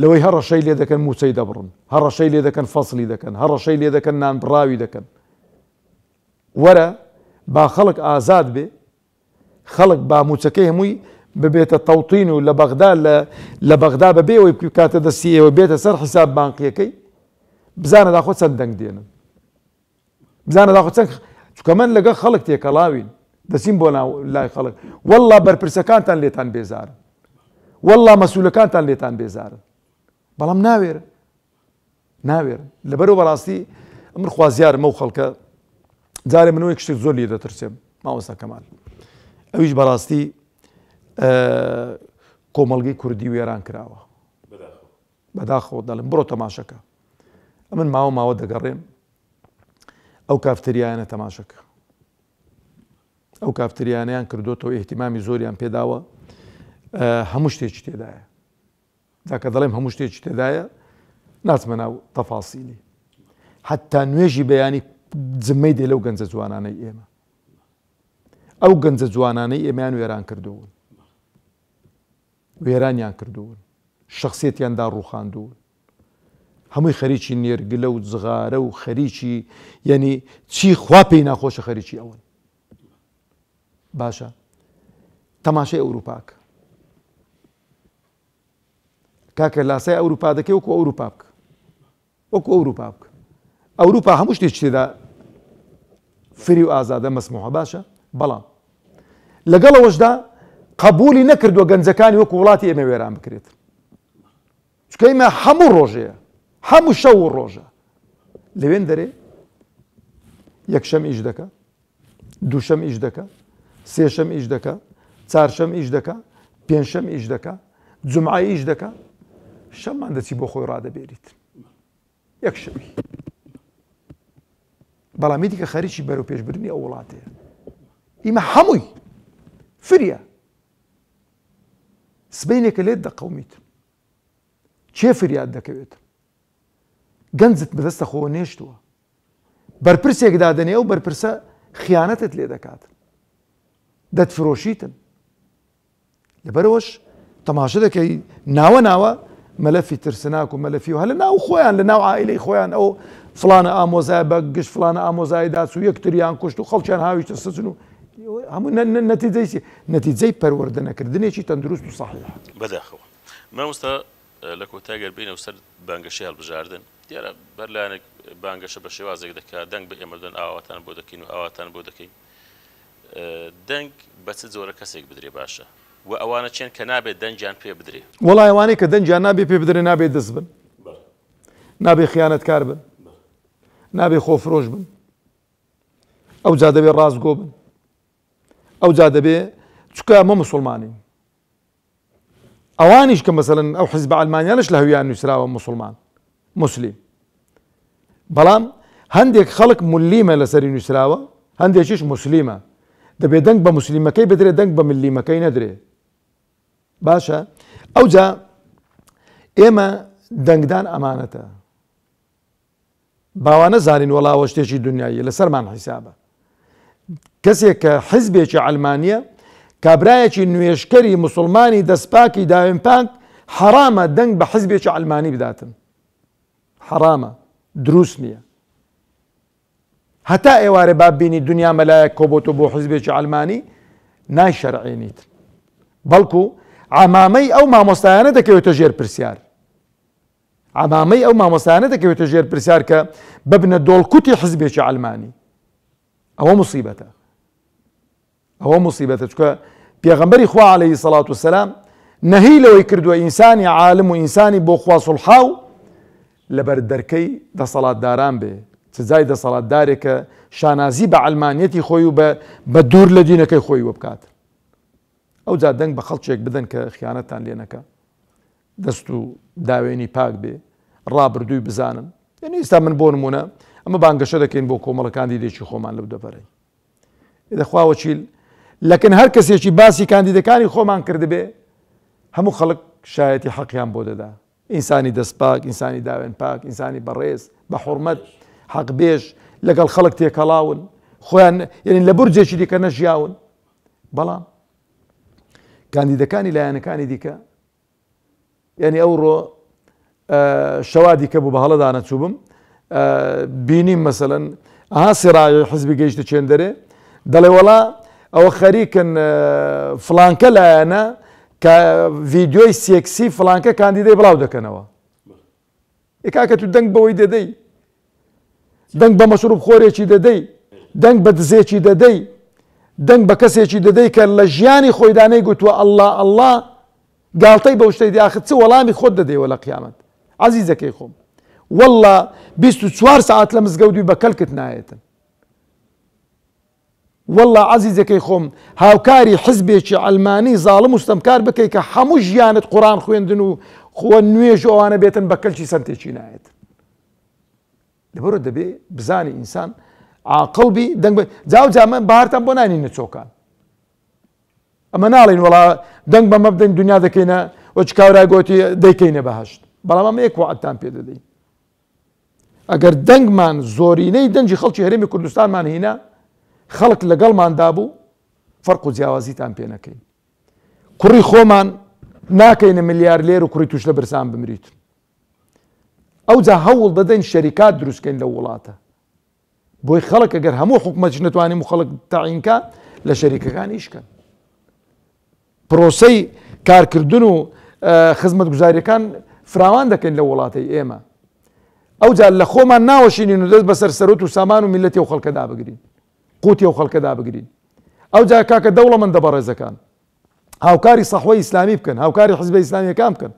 لەوەی هەڕەشەی لێ دەکەن موچەی دەبڕن هەڕەشەی لێ دەکەن فەصلی دەکەن هەڕەشەی لێ دەکەن نان بڕاوی دەکەن وەرە با خەڵک ئازاد بێ خەڵک با موچەکەی هەمووی ببێتە تەوتین و لە بەغدا لە لە بەغدا بەبێ ئەوەی بکاتە دەستی ئێوە بێتە سەر حیساب بانقیەکەی بزانە داخۆ چەند دەنگ دێنن بزانە داخۆ چەند چونکە من لەگەڵ خەڵک تێکەڵاوین دەچین بۆ ناو لای خەڵک والله بەرپرسەکانتان لێتان بێزارن والله مەسولەکانتان لێتان بێزارن بەڵام ناوێرن ناوێرن لەبەرو بەڕاستی من خوازیارم ئەو خەڵکە جارێ من وەک شتێک زۆر لێ دەترسێم مامۆستا کەمال ئەویش بەڕاستی کۆمەڵگەی کوردی وێران کراوە بەداخەوە دەڵێم بڕۆ تەماشەکە ئەمن ماوە ماوە دەگەڕێم ئەو کافتریانە تەماشەکە ئەو کافتریانیان کردوتەوە احتیمامی زۆریان پێداوە هەموو شتێکی تێدایە جا کە دەڵێم هەموو شتێکی تێدایە ناچمە ناو تەفاسیلی حتا نوێژی بەیانی جمەی دێ لەو گەنجە جوانانەی ئێمە ئەو گەنجە جوانانەی ئێمەیان وێران کردوون وێرانیان کردوون شخصێتیان دا ڕوخاندوون هەمووی خەریکی نێرگلە و جغارە و خەریکی یعنی چی خوا پێی ناخۆشە خەریکی ئەوەن باشە تەماشای ئەوروپاکە کاکە لاسای ئەوروپا دەکەی وەکو ئەوروپا بکە وەکو ئەوروپا بکە ئەوروپا هەموو شتێکی تێدا فری و ئازادە مەسموحە باشە بەڵام لەگەڵ ئەوەشدا قبولی نەکردووە گەنجەکانی وەکو وڵاتی ئێمە وێران بکرێت چونکە ئێمە هەموو ڕۆژەیە هەموو شەو و ڕۆژە لەوێن دەرێ یەکشەم ئیش دەکە دووشەم ئیش دەکا، سێشەم ئیش دەکا، چارشەم ئیش دەکا، پێنجشەم ئیش دەکا. جومعە ئیش دەکا، شەممان دەچی بۆ خۆی ڕادەبێریت یەک شەوی. بەڵام ئیدی کە خەریکی بەرەو پێشبردنی ئەو وڵاتەیە. ئیمە هەمووی فریا سبەینێکە لێت دەقەومیت، کێ فریاد دەکەوێت؟ گەنجت بەدەستە خۆوە نێشتووە، بەرپرسێک دادەنێ ئەو بەرپرسە خیانەتت لێ دەکات، دەتفرۆشیتن. لەبەرئەوەش تەماشە دەکەی ناوە ناوە مەلەفی ترسناک و مەلەفی و هەر لە ناو خۆیان لە ناو عائیلەی خۆیان ئەو فڵانە ئامۆزای بە گشت فڵانە ئامۆزای داچوو یەکتریان کوشت و خەڵکیان هاویشتە سجن و هەموو نەتیجەی چی؟ نەتیجەی پەروەردە نەکردنێکی تەندروست و سەحیح. بەداخەوە مامۆستا لە کۆتای گەر بێینەوە سەر بانگەشەی هەڵبژاردن دیارە هەر لایەنێک بانگەشە بە شێوازێک دەکات دەنگ بە ئێمە بدەن ئاواتان بۆ دەکەین و ئاواتان بۆ دەکەین دەنگ بە چ جۆرە کەسێک بدرێ باشە؟ وە ئەوانە کێن کە نابێ دەنگیان پێ بدرێ؟ وەڵا ئەوانەی کە دەنگیان نابێ پێ بدرێ نابێ دز بن، نابێ خیانەتکار بن، نابێ خۆفرۆش بن، ئەوجا دەبێ ڕاستگۆ بن، ئەوجا دەبێ چونکە ئەمە موسڵمانین. ئەوانیش کە مەسەلەن ئەو حیزبە عەلمانیانەش لە هەویان نووسراوە موسڵمان موسلیم بەڵام هەندێک خەڵک ملیمە لەسەری نووسراوە هەندێکیش موسلیمە دەبێ دەنگ بە موسلیمەکەی بدرێ دەنگ بە ملیمەکەی نەدرێ باشە ئەوجا ئێمە دەنگدان ئەمانەتە با وا نەزانین وەڵا ئەوە شتێکی دنیاییە لەسەرمان حیسابە. کەسێک کە حزبێکی عەلمانیە کابرایەکی نوێژکەری موسڵمانی دەستپاکی داوێن پاک حەرامە دەنگ بە حزبێکی عەلمانی بداتن حەرامە دروست نییە هەتا ئێوارێ با بینی دنیا مەلایەک کۆبۆتۆ بۆ حزبێکی عەلمانی نایشەرعێنیت بەڵکو عەمامەی ئەو مامۆستایانە دەکەوێتە ژێر پرسیار عەمامەی ئەو مامۆستایانە دەکەوێتە ژێر پرسیار کە ببنە دۆڵکوتی حزبێکی عەلمانی. ئەوە موسیبەتە. ئەوە موسیبەتە چونکە پێغەمبەری خوا عەلەیهی سەڵات وسەلام نەهی لەوەی کردووە ئینسانی عالم و ئینسانی بۆ خوا سوڵحاو لەبەر دەرکەی دەسەڵاتداران بێ سزای دەسەڵاتدارێک کە شانازی بە عەلمانیەتی خۆی و بە دوور لە دینەکەی خۆی وەبکات. ئەوجا دەنگ بە خەڵکێک بدەن کە خیانەتتان لێ نەکا. دەست و داوێنی پاک بێ ڕابردووی بزانن یعنی ئێستا من بۆ نمونە ئەمە بانگەشە دەکەین بۆ کۆمەڵە کاندیدێکی خۆمان لەو دەڤەرەی دەخوا وەکیل لەکن هەر کەسێکی باسی کاندیدەکانی خۆمان کردبێ هەموو خەڵک شایەتی حەقیان بۆ دەدا ئینسانی دەستپاک ئینسانی داوێن پاک ئینسانی بەڕێز بە حرمەت حەق بێژ لەگەڵ خەڵک تێکەڵاون خۆیان یعنی لە بورجێکی دیکە نەژیاون بەڵام کاندیدەکانی لایەنەکانی دیکە یعنی ئەوڕۆ شەوا دیکە بوو بە هەڵەدا نەچووبم بینیم مەسەلەن ئەها سێڕای حزبی گەیشتە چێندەرێ دەڵێ وەڵا ئەوە خەریکن فڵانکە لایەنە کە ڤیدیۆی سێکسی فڵانکە کاندیدەی بڵاو دەکەنەوە ئێ کاکە تو دەنگ بەوەی دەدەی دەنگ بە مەشروب خۆرێکی دەدەی دەنگ بە دزێکی دەدەی دەنگ بە کەسێکی دەدەی کە لە ژیانی خۆیدا نەیگوتووە ئەڵڵا ئەڵڵا گاڵتەی بەو شتەی دی ئاخر چ وەڵامی خۆت دەدەیەوە لە قیامەت عەزیزەکەی خۆم واللە 24 سەعات لە مزگەوت بی بە کەلکت نایەتن واللە عەزیزەکەی خۆم هاوکاری حزبێکی عەلمانی زاڵم و ستەمکار بکەی کە هەموو ژیانت قورئان خوێندن و خۆ نوێژ و ئەوانە بێتن بە کەلکی سەنتێکی نایەت لەبەرە دەبێ بزانی ئینسان عاقڵ بی دەنگ بە جاو جا من بەهارتان بۆ نانینە چۆکان ئەمە ناڵین وڵا دەنگ بەمە بدەین دنیا دەکەینە وەچ کاورای گۆتی دەیکەینە بەهشت بەڵام ئەمە یەک وعدتان پێ دەدەین ئەگەر دەنگمان زۆرینەی دەنگی خەڵکی هەرێمی کوردستانمان هینا خەڵک لەگەڵماندا بوو فەرق و جیاوازیتان پێ نەکەین کوڕی خۆمان ناکەینە ملیارلێر و کوڕی توش لە برسان بمریت ئەوجا هەوڵ دەدەین شەریکات دروستکەین لە وڵاتە بۆی خەڵک ئەگەر هەموو حکومەتیش نەتوانیم و خەڵک تەعینکە لە شەریکەکان ئیشکەن پرۆسەی کارکردن و خزمەتگوزاریەکان فراوان دەکەین لە وڵاتەی ئێمە ئەوجا لە خۆمان ناوەشینین و دەست بەسەر سەرۆت و سامان و میلەتی و خەڵکەدا بگرین قوتی و خەڵکەدا بگرین ئەوجا کاکە دەوڵەمەندە بەڕێزەکان هاوکاری سەحوەی ئیسلامی بکەن هاوکاری حزبە ئیسلامیەکان بکەن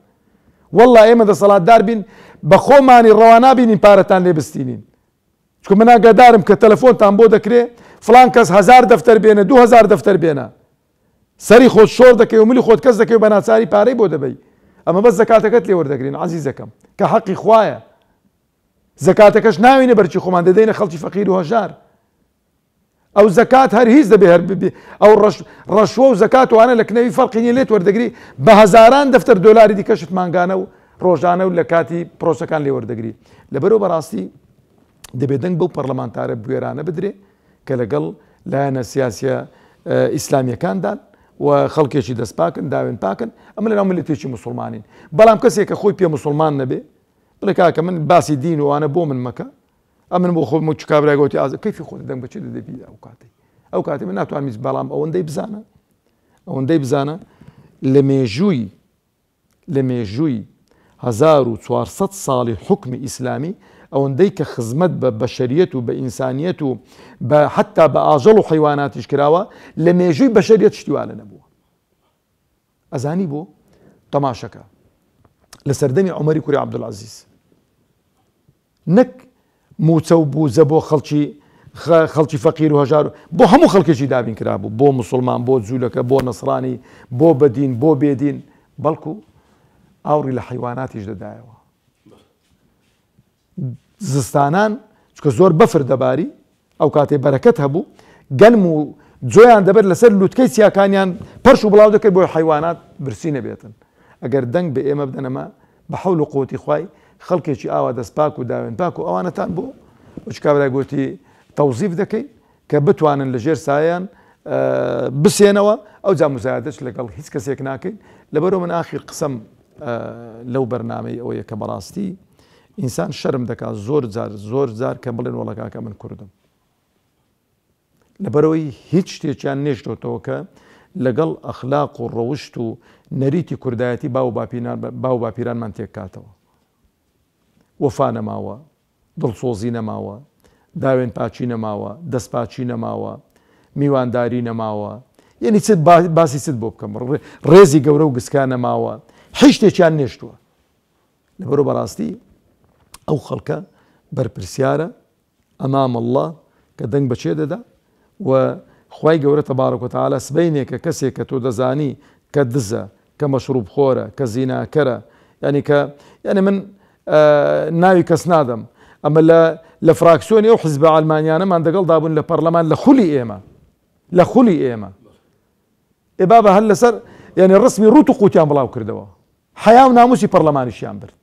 والله ئێمە دەسەڵاتدار بین بە خۆمانی ڕەوانابینین پارەتان لێ بستینین چونکە من ئاگادارم کە تەلەفۆنتان بۆ دەکرێ فڵان کەس هەزار دەفتەر بێنە 2000 دەفتەر بێنە سەری خۆت شۆڕ دەکەی و ملی خۆت کەس دەکەی و بە ناچاری پارەی بۆ دەبەی. ئەمە بەس زەکاتەکەت لێ وەردەگرین عەزیزەکەم کە حەقی خوایە. زەکاتەکەش ناوینە بەرچی خۆمان دەدەینە خەڵکی فەقیر و هەژار. ئەو زەکات هەر هیچ دەبێ هەر ئەو ڕەش ڕەشوە و زەکات وانە لە کنەوی فەرقی نیە لێت وەردەگری بە هەزاران دەفتەر دۆلاری دیکەشت مانگانە و ڕۆژانە و لە کاتی پرۆسەکان لێ وەردەگری. لەبەرەوە بەڕاستی دەبێ دەنگ بەو پەرلەمانتارە بوێرانە بدرێ کە لەگەڵ لایەنە سیاسیە ئیسلامیەکاندان و خەڵکێکی دەستپاکن داوێن پاکن ئەمە لەناو ملەتێکی مسلمانین. بەڵام کەسێک کە خۆی پێ مسلمان نەبێ بڵێ کاکە من باسی دین و ئەوانە بۆ من مەکە، ئەمن بۆ خۆم چ کابرای گوتی ئاز کەیفی خۆت دەنگ بە چی دەدەبی ئەو کاتەی ئەو کاتی من ناتوانم هیچ، بەڵام ئەوەندەی بزانە ئەوەندەی بزانە لە مێژووی لە مێژووی 1400 ساڵی حکمی ئیسلامی ئەوەندەی کە خزمەت بە بەشەریەت و بە ئینسانیەت و بە حتا بە ئاژەڵ و حیواناتیش کراوە لە مێژووی بەشەریەت شتی وا لە نەبووە. ئەزانی بۆ؟ تەماشەکە لە سەردەمی عومەری کوری عەبدولعەزیز نەک موچە و بوزە بۆ خەڵکی خەڵکی فەقیر و هەژار بۆ هەموو خەڵکێکی دابین کرابوو، بۆ مسلمان، بۆ جوولەکە، بۆ نەسرانی، بۆ بەدین، بۆ بێدین، بەڵکو ئاوڕی لە حیواناتیش دەدایەوە. زستانان چکە زۆر بەفر دەباری، ئەو کاتێ بەرەکەت هەبوو، گەنم و جۆیان دەبرد لەسەر لوتکەی چیاکانیان پەرش و بڵاو دەکرد بۆی حەیوانات برسی نەبێتن. ئەگەر دەنگ بە ئێمە بدەن ئەمە بە حەول و قوتی خوای خەڵکێکی ئاوا دەست پاک و داوێن پاک و ئەوانەتان بۆ وچ کابرای گوتی تەوزیف دەکەین کە بتوانن لە ژێر سایەیان بسێنەوە، ئەوجا مزایەدەش لەگەڵ هیچ کەسێک ناکەین. لەبەرەوە من ئاخیر قسەم لەو بەرنامەی ئەوەیە کە بەڕاستی ئینسان شەرم دەکات زۆر جار زۆر جار کە بڵێن وەڵا کاکە من کوردم، لەبەرەوەی هیچ شتێکیان نێشتۆتەوە کە لەگەڵ ئەخلاق و ڕەوشت و نەریتی کوردایەتی باو باپیرانمان تێککاتەوە. وەفا نەماوە، دڵسۆزی نەماوە، داوێن پاکی نەماوە، دەست پاکی نەماوە، میوانداری نەماوە، یعنی چت باسی چت بۆ بکەم، ڕێزی گەورە و گسکا نەماوە، هیچ شتێکیان نێشتووە. لەبەرو بەڕاستی ئەو خەڵکە بەرپرسیارە ئەمام اللە کە دەنگ بە چێ دەدا و خوای گەورە تەبارک و تەعالا سبەینێ کە کەسێک کە تۆ دەزانی کە دزە کە مەشروب خۆرە کە زیناکەرە یعنی کە یعنی من ناوی کەس نادەم ئەمە لە لە فراکسیۆنی ئەو حزبە ئەلمانیانەمان دەگەڵدا بوون لە پەرلەمان لە خولی ئێمە لە خولی ئێمە ئێ بابە هەر لەسەر یعنی ڕسمی ڕوت و قوتیان بڵاو کردەوە حەیا و ناموسی پەرلەمانیشیان برد.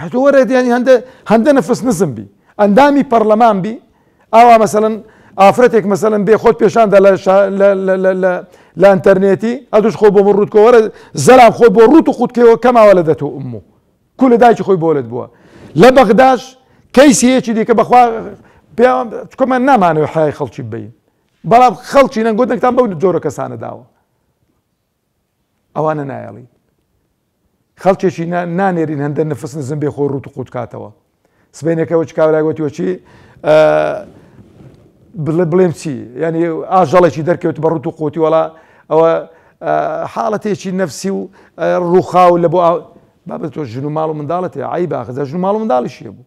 هەتۆ وەرە یانی هەندە هەندە نەفس نزم بی ئەندامی پەرلەمان بی ئاوا مەسەلەن ئافرەتێک مەسەلەن بێ خۆت پێشاندا لە لە لە ئەتەرنێتی ئەدوش خۆ بۆ من ڕووتکۆ وەرە زەلام خۆی بۆ ڕوت و قوتکەوە کەماوە لە دەتۆ ئومو کو لە دایکی خۆی بۆلت بووە لە بەغداش کەیسی یەکی دیکە بەخوا پێمان نامانەوە حیای خەڵکی بین بەڵام خەڵکی نەنگۆ دەنگتان بەو جۆرە کەسانە داوە ئەوانە نایەڵین خەڵکێکی نانێرین هەندە نفس نزم بێ خۆی ڕوت و قوت کاتەوە. سبەینەکە وەچ کابرای گوتی وەچی بڵێم چی یعنی ئاژەڵێکی دەرکەوت بە ڕوت و قوتی وەڵا ئەوە حاڵەتێکی نەفسی و ڕووخاو لە بۆ بابەت تۆ ژن و ماڵ و منداڵت هەیە عەیبە ئاخر جا ژن و ماڵ و منداڵیشی هەبوو.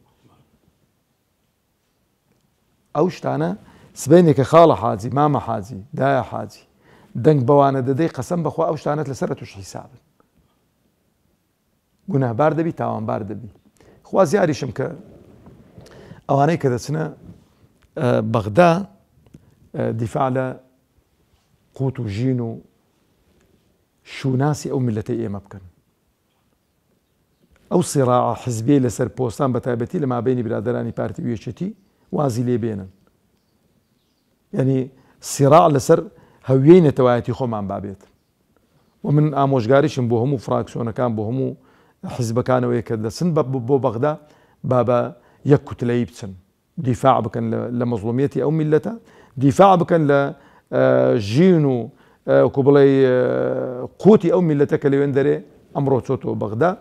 ئەو شتانە سبەینێ کە خاڵە حاجی، مامە حاجی، دایە حاجی دەنگ بەوانە دەدەی قەسەم بەخوا ئەو شتانەت لەسەرە توش حیسابن. گوناهبار دەبی، تاوانبار دەبی. خوازیاریشم کە ئەوانەی کە دەچنە بەغدا دیفاع لە قوت و ژین و شوناسی ئەو میللەتەی ئێمە بکەن. ئەو سیڕاعە حزبیەی لەسەر پۆستان بە تایبەتی لە مابەینی برادەرانی پارتی و یەکێتی وازی لێ بێنن. یعنی سیڕاع لەسەر هەویەی نەتەوایەتی خۆمان بابێت. و من ئامۆژگاریشم بۆ هەموو فراکسیۆنەکان بۆ هەموو حزبەکانەوەیە کە دەچن بۆ بەغدا با بە یەک کوتلەیی بچن. دیفاع بکەن لە مەزڵومیەتی ئەو میللەتە، دیفاع بکەن لە ژین و وەکو بڵێی قوتی ئەو میللەتە کە لەوێن دەرێ ئەمڕۆ چۆتەوە بەغدا.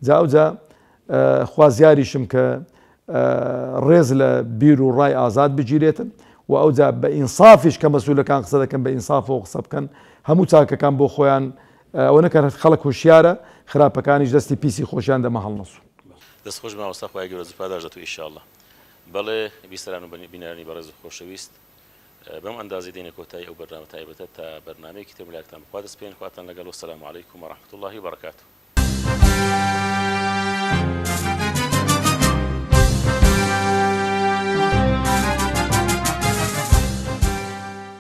جا ئەوجا خوازیاریشم کە ڕێز لە بیر و ڕای ئازاد بگیرێتن و ئەوجا بە ئینسافیش کە مەسولەکان قسە دەکەن بە ئینسافەوە قسە بکەن، هەموو چاکەکان بۆ خۆیان ئەوە نەکەن خەڵک هۆشیارە، خراپەکانیش دەستی پیسی خۆشیان دەمە هەڵنەسوون. دەست خۆش مامۆستا خوای گەورە زوو پاداشت دەتو ئیشاڵڵە. بەڵێ بیسەران و بینەرانی بەڕێز و خۆشەویست. بەم ئەندازەی دێینە کۆتایی ئەو بەرنامە تایبەتە تا بەرنامەیەکی تر ملاکتان بەخوا دەسپێرین خواتان لەگەڵ والسلام علیکم ورحمة اللە وبرکاته.